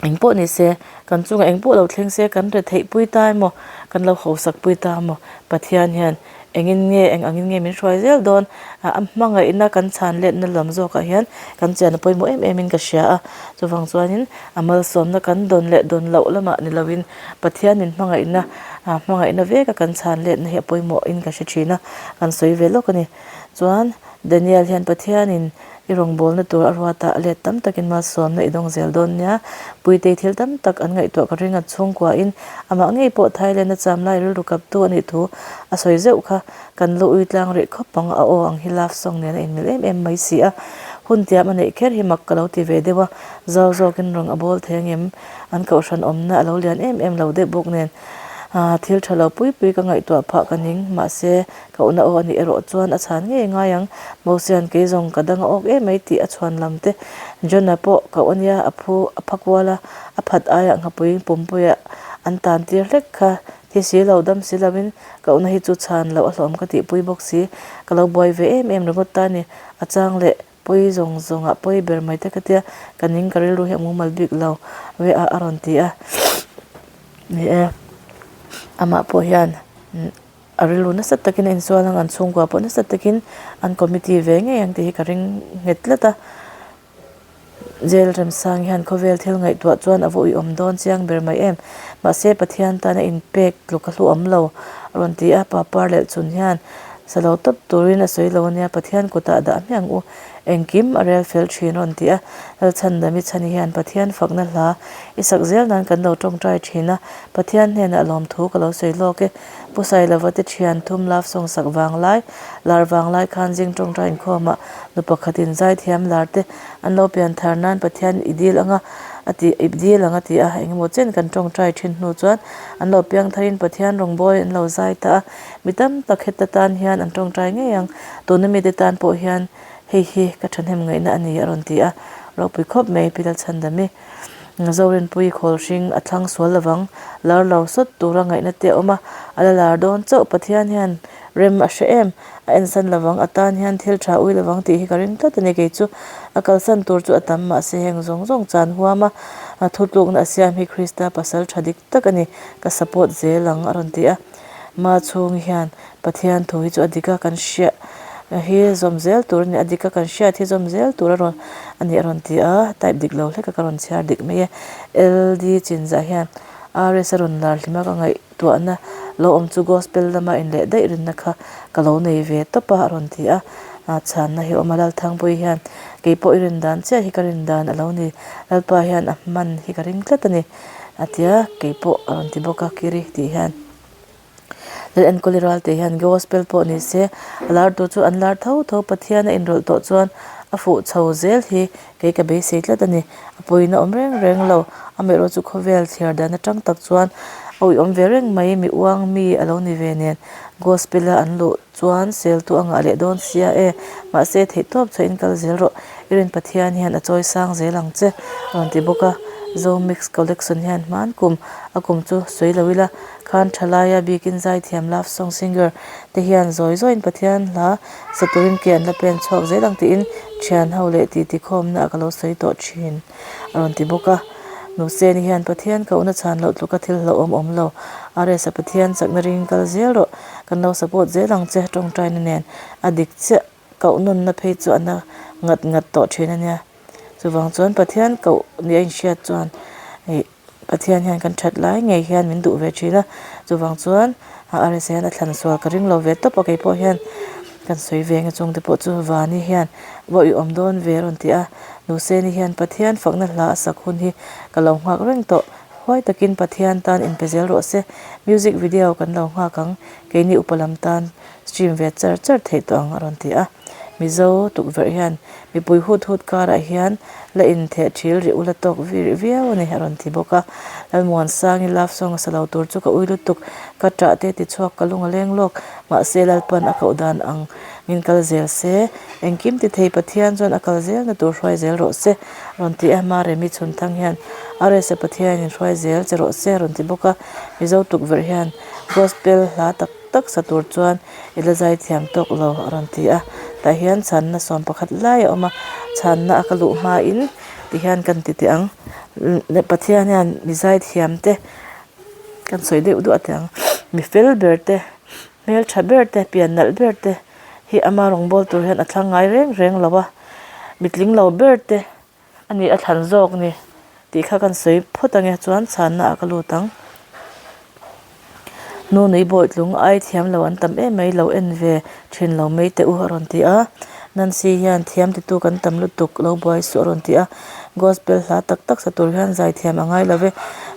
engpawh ni se kan chungah engpawh lo thleng se kan retheih pui ta emaw kan lo hausak pui ta emaw Pathian hian engin nge eng angin nge min hruai zel dawn ah a hmangaihna kan chhan letna lam zawkah hian kan chian a pawimawh em em in ka hria a, chuvang chuanin a malsawmna kan dawn leh dawn loh lamah ni lovin Pathian min hmangaihna ah hmangaihna veka kan chhan letna hi a pawimawh in ka hre thin a, kan sawi ve lawk a ni. Chuan Daniel hian Pathianin i rawngbawlna tur a ruat a, a let tam takin malsawmna i dawng zel dawn nia. Puitei thil tam tak an ngaihtuah ka ring a, chhungkuain amah ngei pawh Thailand a cham lai rilru kaptu a nih thu a sawi zeuh kha kan lu ui tlang rih khawp ang a aw ang hi love song nen a inmil em em mai si a. Hun tiam a neih kher hi mak ka lo ti ve deuh a, zau zawkin rawng a bawl thei angem? An kohhran awmna a lo lian em em lo deuh bawk nen aah thil tha lo pui pui ka ngaihtuah phah ka ning mahse ka una aw a nih erawh chuan a chhan ngei ngai ang Mosian kei zawng ka dang a awk em mai tih a chhuan lam te John-a pawh koh a nia a phu a pha kual a a phat aiah nghapui pumpuiah an tan tir hlek kha thi si lo dam si lovin ka una hi chu chhan loh a hlawm ka tihpui bawk si ka lo buai ve em em ringawt ta a ni a chang leh Pawi zawng zawngah pawi ber mai te ka tia, ka ning ka rilru hi a mumal bik lo ve a a rawn ti a. Ni e, amah pawh hian a rilru nasa takin a insual ang, an chhungkua pawh nasa takin an committee ve ngei ang tih hi ka ring nghet tlat a. Jail Remsang hian khawvel thil ngaihtuah chuan a va uiawm dawn chiang ber mai em. Mahse Pathian tana inpek tluk a hluawm lo a rawn ti a, Papar leh chun hian Sa lo tawp turin a sawi lo ania, Pathian kutah dah hmiah ang u, engkim a rel fel thin rawn ti a, Lalchhandami chhani hian Pathian fakna hla i sak zel nan kan lo tawngtai thin a, Pathian hnenah lawmthu ka lo sawi lawk e. Pu Sailova te thian thum love song sak vang lai, lar vang lai khan zing tawngtai inkhawmah nu pakhatin zaithiam lar te an lo pian thar nan Pathian i dil anga a ti i dil ang a ti a, engemaw chen kan tawngtai thin hnu chuan an lo piang tharin Pathian rawngbawlin an lo zai ta a, Mi tam tak heta tan hian an tawngtai ngei ang, tuna mite tan pawh hian hei hi ka thahnem ngaihna a ni a rawn ti a, ropui khawp mai Pi Lalchhandami. Zorinpui khawl hring a thlang sual lovang, lar lo sawt tura ngaihna te a awm a, a la lar dawn chauh Pathian hian Rem a hre em? A ensan lovang, a tan hian thil tha ui lovang tih hi ka ring tlat a ni kei chu. A kalsan tur chu a tam mahse heng zawng zawng chan huam a, thutlukna a siam hi Krista pasal tha dik tak a ni, ka support zel ang a rawn ti a. Ma chhung hian Pathian thu hi chu a dik a kan hriat hi zawm zel tur a ni, a dik a kan hriat hi zawm zel tur a rawn a ni a rawn ti a, type dik lo hlek a ka rawn chhiar dik mai e. LD Chinzah hian RS a rawn lar hlim a ka ngaih tuahna lo awm chu gospel lama inleh daih rinna kha ka lo nei ve tawp a a rawn ti a, chhanna hi awm a Lalthangpui hian kei pawh i rin dan chiah hi ka rin dan a lo ni, Lalpa hian a hman hi ka ring tlat a ni a ti a, kei pawh a rawn ti bawk a kiri tih hian. Lal Enkawli Ralte hian gospel pawh ni se a lar tur chu an lar tho tho Pathian a inrawlh tawh chuan a fuh chho zel hi kei ka beisei tlat a ni. A pawina awm reng reng lo, amaherawh chu khawvel thliar dan atang tak chuan a uiawm ve reng mai, mi uang mi a lo ni ve nen gospel a an luh chuan seltu a ngah leh dawn sia e, mahse theihtawp chhuahin kal zel rawh, i rin Pathian hian a chawi sang zel ang che a rawn ti bawk a, Zo Mix Collection hian hman kum a kum chu sawi lo ila khan thalaia bikin zaithiam love song singer te hian zawi zawiin Pathian hla sa turin ke an la pen chhuak zel ang tiin thian ho leh titi khawmna ah ka lo sawi tawh thin a rawn ti bawk a. Nuseni hian Pathian kohna chhan loh tluka thil hlauhawm awm lo. RS a Pathian chakna ring kal zel rawh. Kan lo support zel ang che tawngtaina nen a dik chiah koh nawnna phei chu a na ngat ngat tawh thin a nia. Chuvang chuan Pathian koh nia inhriat chuan ih Pathian hian kan that lai ngei hian min duh ve thin a, chuvang chuan RSA hian a thlan sual ka ring lo ve tawp a, kei pawh hian kan sawi ve nge chungte pawh chu Vani hian vawi awm dawn ve a rawn ti a, Nuseni hian Pathian fakna hla a sak hun hi ka lo nghak reng tawh, huai takin Pathian tan inpe zel rawh se, music video kan lo nghak ang, keini upa lam tan stream ve char char theih tawh ang a rawn ti a. Mizo tukverh hian mipui hut hut karah hian la intheh thil rih ula tawk rih viau a ni a rawn ti bawk a. Lalmuansangi love song a sa lo tur chu ka ui lutuk, ka ṭah te tichhuak ka lung a leng lawk, mahse Lalpan a koh dan ang min kal zel se, engkim ti thei Pathian chuan a kal zelna tur hruai zel rawh se a rawn ti a, Maremi chhunthang hian RSa Pathianin hruai zel che rawh se a rawn ti bawk a. Mizo tukverh hian gospel hla tak tak sa tur chuan I la zai thiam tawk lo a rawn ti a, tah hian chhanna 11 lai a awm a, chhanna a ka luh hmain ti hian kan ti teh ang, Pathian hian mi zai thiam te kan sawi deuh duah teh ang, mi fel ber te, hmeltha ber te, pian nalh ber te hi ama rawngbâwl tur hian a thlang ngai reng reng lo a, mitling lo ber te. A nih a thlan zawk ni tih kha kan sawi phawt ange chuan chhanna ah ka lut ang. Nu nui bawitlung ai thiam lo an tam em mai lo en ve thin lo mai teh u a rawn ti a. Nancy hian thiam titu kan tam lutuk lo buai suh a rawn ti a. Gospel hla tak tak sa tur hian zai thiam a ngai lo ve.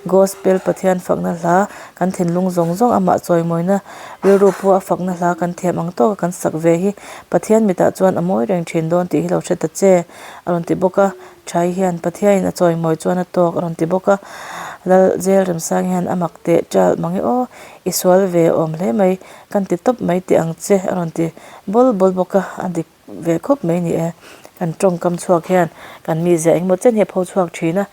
Gospel Pathian fakna hla kan thinlung zawng zawng amah chawimawina rilru pawh a fakna hla kan thiam ang tawka kan sak ve hi Pathian mitah chuan a mawi reng thin dawn tih hi lo hre ta che. a rawn ti bawk a, Thai hian Pathiain a chawimawi chuan a tawk a rawn ti bawk a, Lal Zel Remsang hian a mak teh ṭalh mang e aw, i sual ve awm hle mai, kan ti tawp mai teh ang che a rawn ti bawl bawl bawk a, a dik ve khawp mai ni e, kan tawngkam chhuak hian kan mizia engemaw chen hi a pho chhuak thin a,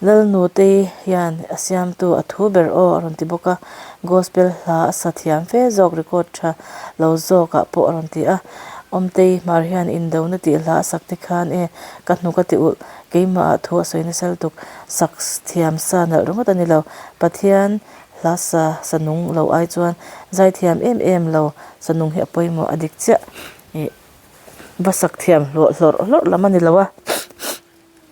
Lal Nutei hian a siamtu a thu ber aw a rawn ti bawk a, Gospel hla a sa thiam fe zawk record tha lo zawkah pawh a rawn ti a. Awmtei hmar hian indona tih hla a sak te khan e ka hnuk a ti ulh, keimah ah thu a sawi nasa lutuk, sak thiam sa nalh ringawt a ni lo, Pathian hla sa sa nung lo ai chuan zai thiam em em lo sa nung hi a pawimawh a dik chiah ih va sak thiam hlawh hlawrh hlawrh lam a ni lo a.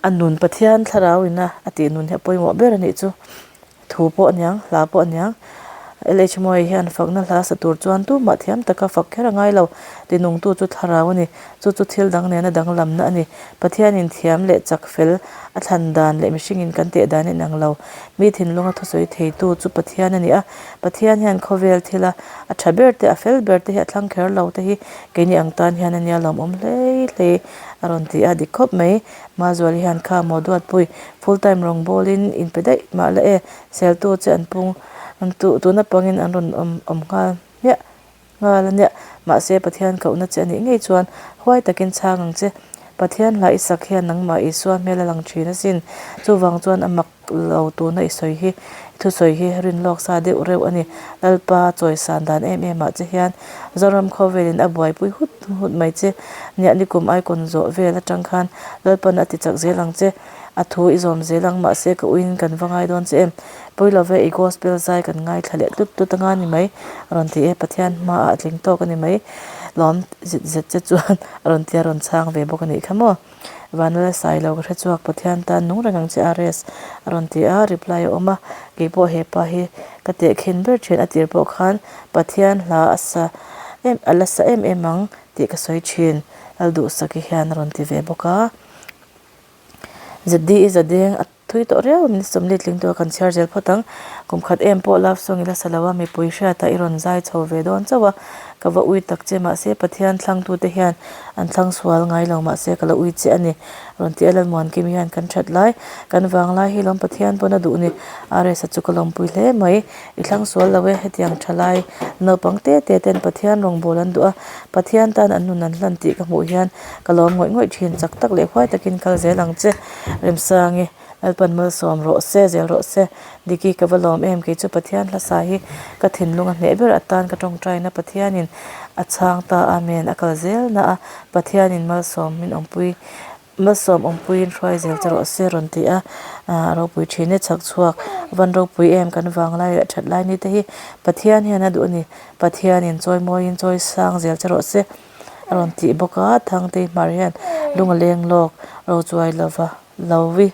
A nun Pathian thlarau ina a tih nun hi a pawimawh ber a nih chu. Thu pawh a niang, hla pawh a niang. LH Muai hian fakna hla sa tur chuan tumah thiam taka fak kher a ngai lo. Tinungtu chu thlarau a ni. Chu chu thil dang nena danglamna a ni. Pathianin thiam leh chak fel a thlan dan leh mihringin kan teh dan a inang lo. Mi thinlunga thusawi theitu chu Pathian a ni a. Pathian hian khawvel thila a tha ber te, a fel ber te hi a thlang kher lo te hi keini ang tan hian a nia lawmawm hlei hlei. A rawn ti a, dik khawp mai. Mazuali hian kha maw duatpui, full time rawng bawlin in pe daih mah la e, seltu che an pung tuna pangin an rawn awm awm nghal hmiah nghal a nia. Mahse Pathian kohna che a nih ngei chuan huai takin chhang ang che. Pathian hla i sak hian nangmah Isua hmel a lang thin asin. Chuvang chuan a mak lo tuna i sawi hi, i thusawi hi rin lawk sa deuh reuh a ni. Lalpa chawisan dan em em ah che hian Zoram khawvelin a buaipui hut hut mai che. Niah nikum icon zawh vel atang khan Lalpan a ti chak zel ang che. A thu i zawm zel ang mahse ka uiin kan va ngai dawn che em. Pawi love i gospel zai kan ngaithla leh tlut tlut anga ni mai a rawn ti e. Pathian hmaah a tling tawk a ni mai. Lawm zit zet che chuan a rawn ti a rawn chhang ve bawk a nih kha maw. Vanlal Sailo ka hre chhuak Pathian tan nung reng ang che RS a rawn ti a, reply a awm a. Keipawh he pa hi ka tehkhin ber thin a tir pawh khan Pathian hla a sa em a la sa em em ang tih ka sawi thin Lalduhsaki hian a rawn ti ve bawk a. ZD i zadeng a thui tawh riau min sawmli tling tur kan chhiar zel phawt ang. Kum khat em pawh love song i la sa lo a, mipui hriatah i rawn zai chho ve dawn chauh a, ka va ui tak che mahse Pathian thlangtute hian an thlang sual ngai lo mahse ka la ui che a ni. Rawn ti a Lalmuankimi hian kan that lai, kan vang lai hi lawm Pathian pawn a duh ni. RS-a chu ka lawmpui hle mai. I thlang sual lo e, hetiang tha lai naupang te te ten Pathian rawngbâwl an duh a, Pathian tan an nun an hlan tih ka hmuh hian ka lawm ngawih ngawih thin, chak tak leh huai takin kal zel ang che. Remsangi, Lalpan malsawm rawh se, zel rawh se. Diki, ka va lawm em, kei chu Pathian hlasa hi ka thinlung a hneh ber atan ka tawngtaina Pathianin a chhang ta, Amen, a kal zel na a, Pathianin malsawm min awmpui. Malsawm awmpuiin hruai zel che rawh se rawn ti a, a ropui thin e chhak chhuak van ropui em kan vang lai leh that lai ni te hi Pathian hian a duh a ni, Pathianin chawi mawiin chawi sang zel che rawh se a rawn tih bawk a, Thangtei hmar hian lung a leng lawk rochuai lova lo vi.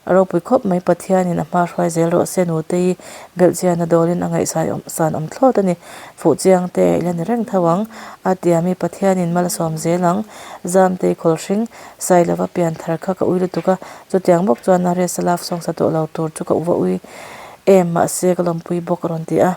A ropui khawp mai Pathianin a hma hruai zel rawh se Nutei belhchian a dawlin a ngaihsai awm san awm thlawt a ni. Fuhchiang te i la ni reng tho ang. A tiami Pathianin mal a sawm zel ang. Zamtei khawlhring Sailova pian thar kha ka ui lutuk a, chutiang bawk chuan a rest a love song sa tawh lo tur chu ka uva ui em mahse ka lawmpui bawk a rawn ti a.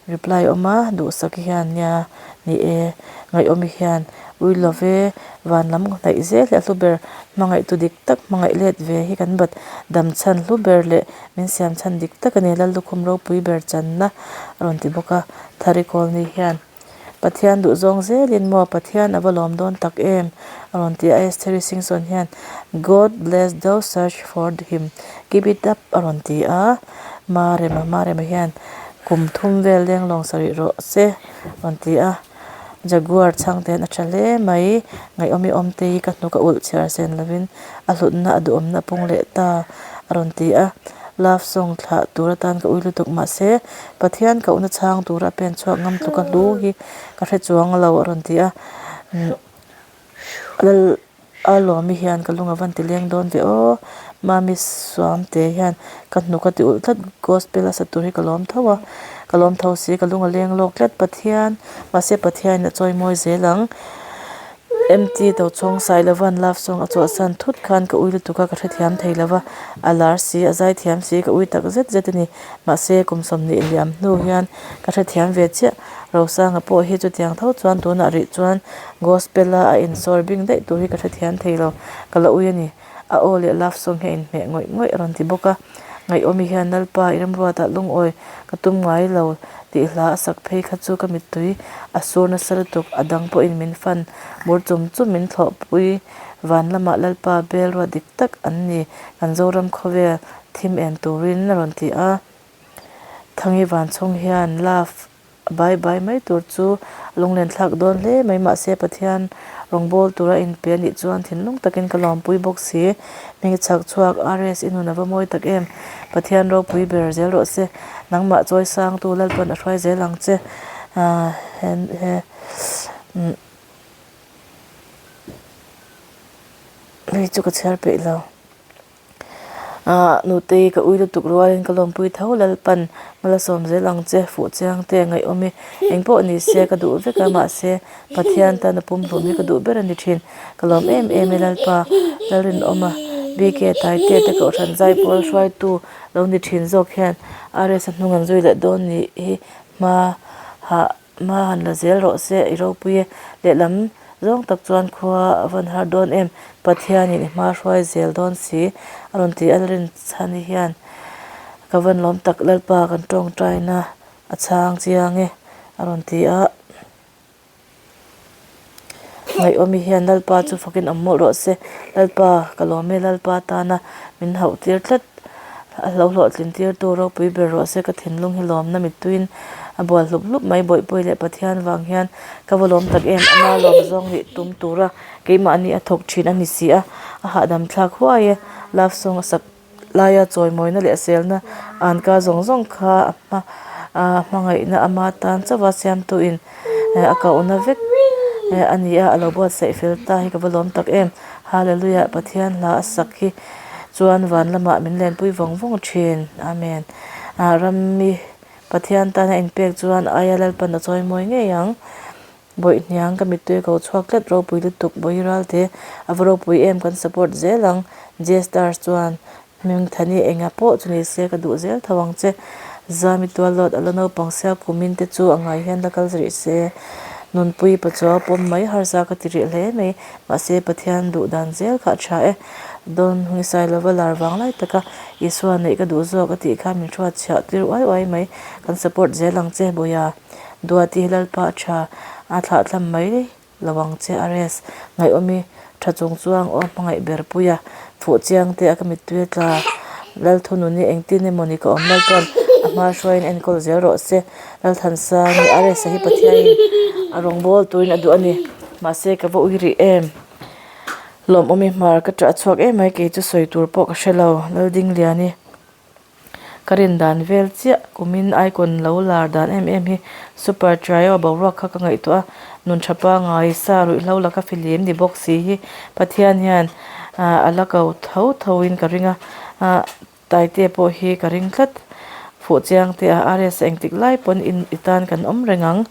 Reply awm a, duhsak hian nia ni e, ngaihawmi hian ui lo ve, van lam hnaih zel hi a hlu ber, hmangaihtu dik tak hmangaih let ve hi kan bat dam chhan hlu ber leh min siam chhan dik tak a ni, Lallukhum ropui ber channa a rawn ti bawk a, Thari Kawlni hian. Pathian duhzawng zelin maw Pathian a va lawm dawn tak em? a rawn ti a, Estheri Singson hian God bless those search for him, keep it up a rawn ti a, Marema Marema hian kum thum vel leng lawng sarih rawh se a rawn ti a, Jaguar chhangte hian a tha hle mai, ngaihawmi awmte hi ka hnuk a ulh chhiar sen lovin a hlutna a duhawmna a pung leh ta a rawn ti a, love song thlah tur atan ka ui lutuk mahse Pathian kohna chhang tura a pen chhuak ngam tluk a hlu hi ka hre chuang lo a rawn ti a, Lal a lawmi hian ka lung a van ti leng dawn ve aw, Mami Suamte hian ka hnuk a ti ulh tlat gospel a sa tur hi ka lawm tho a, ka lawm tho si ka lung a leng lawk tlat Pathian mahse Pathianin a chawi mawi zel ang. MT Tochhawng Sailova'n love song a chawhsan thut khan ka ui lutuk a, ka hrethiam thei lo va, a lar si, a zaithiam si, ka ui tak zet zet a ni. Mahse, kum 20 liam hnu hian ka hrethiam ve chiah. Rosanga pawh hi chutiang tho chuan tunah rih chuan gospel-a a insawr bing daih tur hi ka hrethiam thei lo, ka la ui a ni. A aw leh love song hi a inhmeh ngawih ngawih a rawn ti bawk a. Ngaihawmi hian Lalpa i remruatah lungawi ka tum ngai lo tih hla a sak phei kha chu ka mittui a sur nasa lutuk, a dang pawhin min fan bur chum chum min thlawhpui van lamah Lalpa bel ruat dik tak an ni kan Zoram khawvel thim en turin a rawn ti a. Thangi Vanchhawng hian love A bai bai mai tur chu a lunglen thlak dawn hle mai mahse Pathian rawngbâwl tura inpe a nih chuan thinlung takin ka lawmpui bawk si. Hming chhak chhuak RS i nun a va mawi tak em. Pathian ropui ber zel rawh se. Nangmah chawi sangtu Lalpan a hruai zel ang che. He hei chu ka chhiar peih lo. Ahh nutei ka ui lutuk rualin ka lawmpui tho Lalpan hmala sawm zel ang che fuh chiang te ngaihawm i engpawh ni se ka duh vek a mahse Pathian tan a pumhlum hi ka duh ber a ni thin ka lawm em em e Lalpa Lalrinawma BK Taite te kohhran zaipawl hruaitu lo ni thin zawk hian RS a hnung an zui leh dawn nih hi hma hah. Hma han la zel rawh se, i ropui e. Lehlam zawng tak chuan khua a van har dawn em, Pathianin i hma hruai zel dawn si a rawn ti a, Rinchhani hian ka van lawm tak Lalpa kan tawngtaina a chhang chiang e a rawn ti a. Ngaihawmi hian Lalpa chu fakin awm mawlh rawh se. Lalpa ka lawm e, Lalpa tana min hauh tir tlat a hlo hlawhtlin tirtu ropui ber rawh se ka thinlung hi lawmna mittuiin a bual hlup hlup mai Bawihpui leh Pathian vang hian ka va lawm tak em ama lawm zawng nih tum tura keimahni a thawk thin a ni si a, a hahdam thlak huai e love song a sak laia chawimawina leh selna anka zawng zawng kha a hma a hmangaihna ama tan chauha siamtuin a kohna vek a ni a, a lo buatsaih fel ta hi ka va lawm tak em Hallelujah Pathian hla a sak hi chuan van lamah min lenpui vawng vawng thin Amen ah rammi Pathian tana inpek chuan aia Lalpan a chawimawi ngei ang. Bawihhniang ka mittui ko chhuak tlat ropui lutuk Bawi Ralte a va ropui em kan support zel ang J-stars chuan Hmingthani enga pawh chu ni se ka duh zel tho ang che Zami tual lawt a la naupang sia kumin te chu a ngai hian la kal rih se Nunpui pachuau pawm mai harsa ka ti rih hle mai mahse Pathian duh dan zel kha a tha e Dawn Hungisa lova lar vang lai taka Isua neih ka duh zawk a tih kha min hruat chhiah tir uai uai mai kan support zel ang che Bawiha. Duati hi Lalpa a tha, a thlah thlam mai lo ang che a rest. Ngaihawmi tha chung chuang aw hmangaih ber pui a, fuh chiang te a ka mittui a tla. Lalthununi engtin emaw ni ka awm Lalpa'n a hma hruaiin enkawl zel rawh se. Lalthansangi a rest a hi Pathianin a rawngbâwl turin a duh a ni. Mahse ka va ui rih em. Lawmawmi hmar ka ṭah chhuak em mai kei chu sawi tur pawh ka hre lo. Laldingliani. Ka rin dan vel chiah kumin icon lo lar dan em em hi super trio boruak kha ka ngaihtuah a, nun tha pangai sa ruihhlo laka fihlim ni bawk si hi Pathian hian a la ko tho tho in ka ring a, Taite pawh hi ka ring tlat fuh chiang te a RS engtik lai pawn in i tan kan awm reng ang.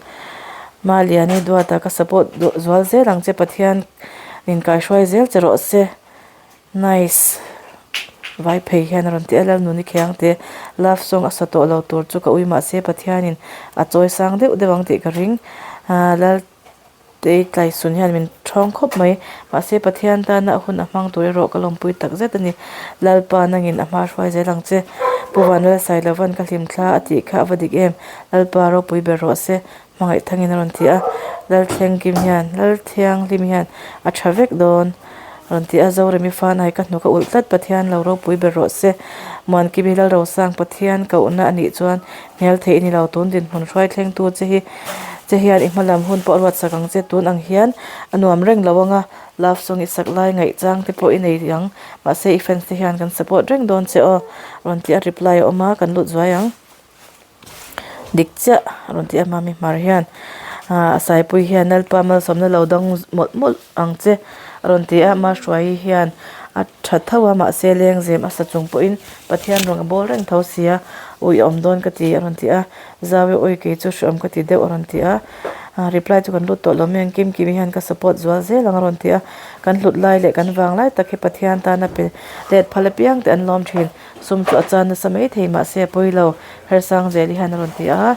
Maliani duata ka support zual zel ang che Pathian in kaihruai zel che rawh se. Nice. Vai phei hian a rawn ti a, Lalnuni Khiangte love song a sa tawh lo tur chu ka ui mahse Pathianin a chawi sang deuh deuh ang tih ka ring. Laltei Tlaisun hian min thawng khawp mai. Mahse Pathian tana a hun a hmang tur erawh ka lawmpui tak zet a ni. Lalpa nangin a hma hruai zel ang che. Pu Vanlalsailovan ka hlimthla a tih kha a va dik em. Lalpa ropui ber rawh se. Hmangaih thangin a rawn ti a, Lalthlengkim hian, Lalthianghlim hian a tha vek dawn a rawn ti a, Zoremi fanai ka hnuk a ulh tlat Pathian lo ropui ber rawh se, Muankimi Lalrosang Pathian kohna a nih chuan hmel theih i ni lo, tun dinhmun hruai thlengtu che hi che hian i hmalam hun pawh a ruatsak ang che, tun ang hian a nuam reng lo ang a, love song i sak lai ngaihchang te pawh i nei ang, mahse i fans te hian kan support reng dawn che aw a rawn ti a, reply a awm a, kan lut zuai ang. Dik chiah a rawn ti a mami hmar hian ahh a saipui hian Lalpa malsawmna lo dang mawlh mawlh ang che a rawn ti a Mahruaii hian a tha tho a mahse lengzem a sa chung pawhin Pathian rawn a bawl reng tho si a ui a awm dawn ka ti a rawn ti a Zaui awi kei chu hreawm ka ti deuh a rawn ti a ah reply chu kan lut tawh lo mai ang Kim Kimi hian ka support zual zel ang a rawn ti a kan hlut lai leh kan vang lai tak hi Pathian tana pe let phal apiang te an lawm thin. Sum chu a chan nasa mai thei mahse a pawi lo Hersang zel hi hian a rawn ti a,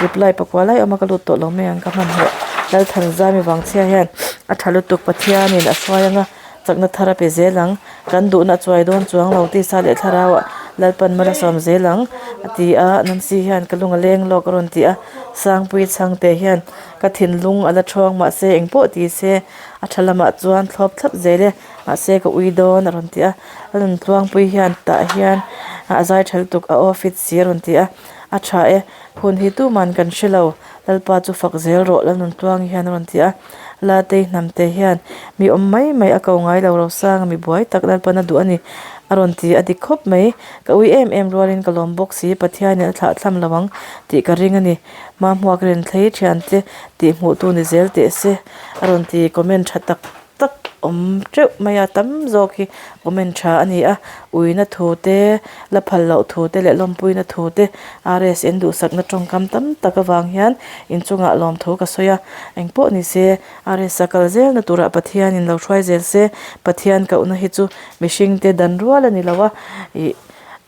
reply pakua lai awm a ka lut tawh lo mai ang ka hmanhmawh Lalthanzami vangchhia hian a tha lutuk Pathianin a hruai anga chakna thar a pe zel ang kan duhna a chuai dawn chuang lo tisa leh thlarauah Lalpan mal a sawm zel ang a ti a Nancy hian ka lung a leng lawk a rawn ti a Sangpui chhangte hian ka thinlung a la thawng mahse engpawh ti se a tha lamah chuan thlawp thlap zel e. Mahse ka ui dawn a rawn ti a, a rawn tluangpui hian tah hian a zai tha lutuk a aw fit si a rawn ti a, a tha e, hun hi tuman kan hre lo, Lalpa chu fak zel rawh Lalnuntluangi hian a rawn ti a, Latei hnamte hian mi awm mai mai a ko ngai lo Rosanga mi buai tak Lalpan a duh a ni a rawn ti a dik khawp mai, ka ui em em rualin ka lawm bawk si Pathianin a thlah thlam lo ang tih ka ring a ni, Mahmuak Renthlei thiante tih hmuhtu ni zel teh se a rawn ti comment tha tak. tak awm teuh mai a tam zawk hi comment tha a ni a uina thu te la phal loh thu te leh lawmpuina thu te RSN duhsakna tawngkam tam tak avang hian inchungah lawmthu ka sawi a engpawh ni se RS a kal zelna turah Pathianin lo hruai zel se Pathian kohna hi chu mihring te dan rual a ni lo a ih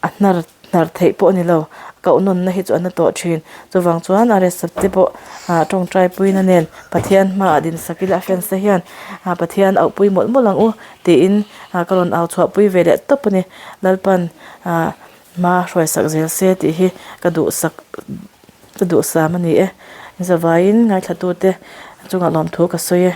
a hnar hnar theih pawh a ni lo koh nawnna hi chu a na tawh thin chuvang chuan a rest te pawh ah tawngtai puina nen Pathian hmaah din sak ila a fans te hian ah Pathian auh pui mawlh mawlh ang u tiin ah ka rawn au chhuah pui ve leh tawp a ni Lalpan ah hma hruai sak zel se tih hi ka duhsak ka duhsam a ni e zavaiin ngaithla tute chungah lawmthu ka sawi e.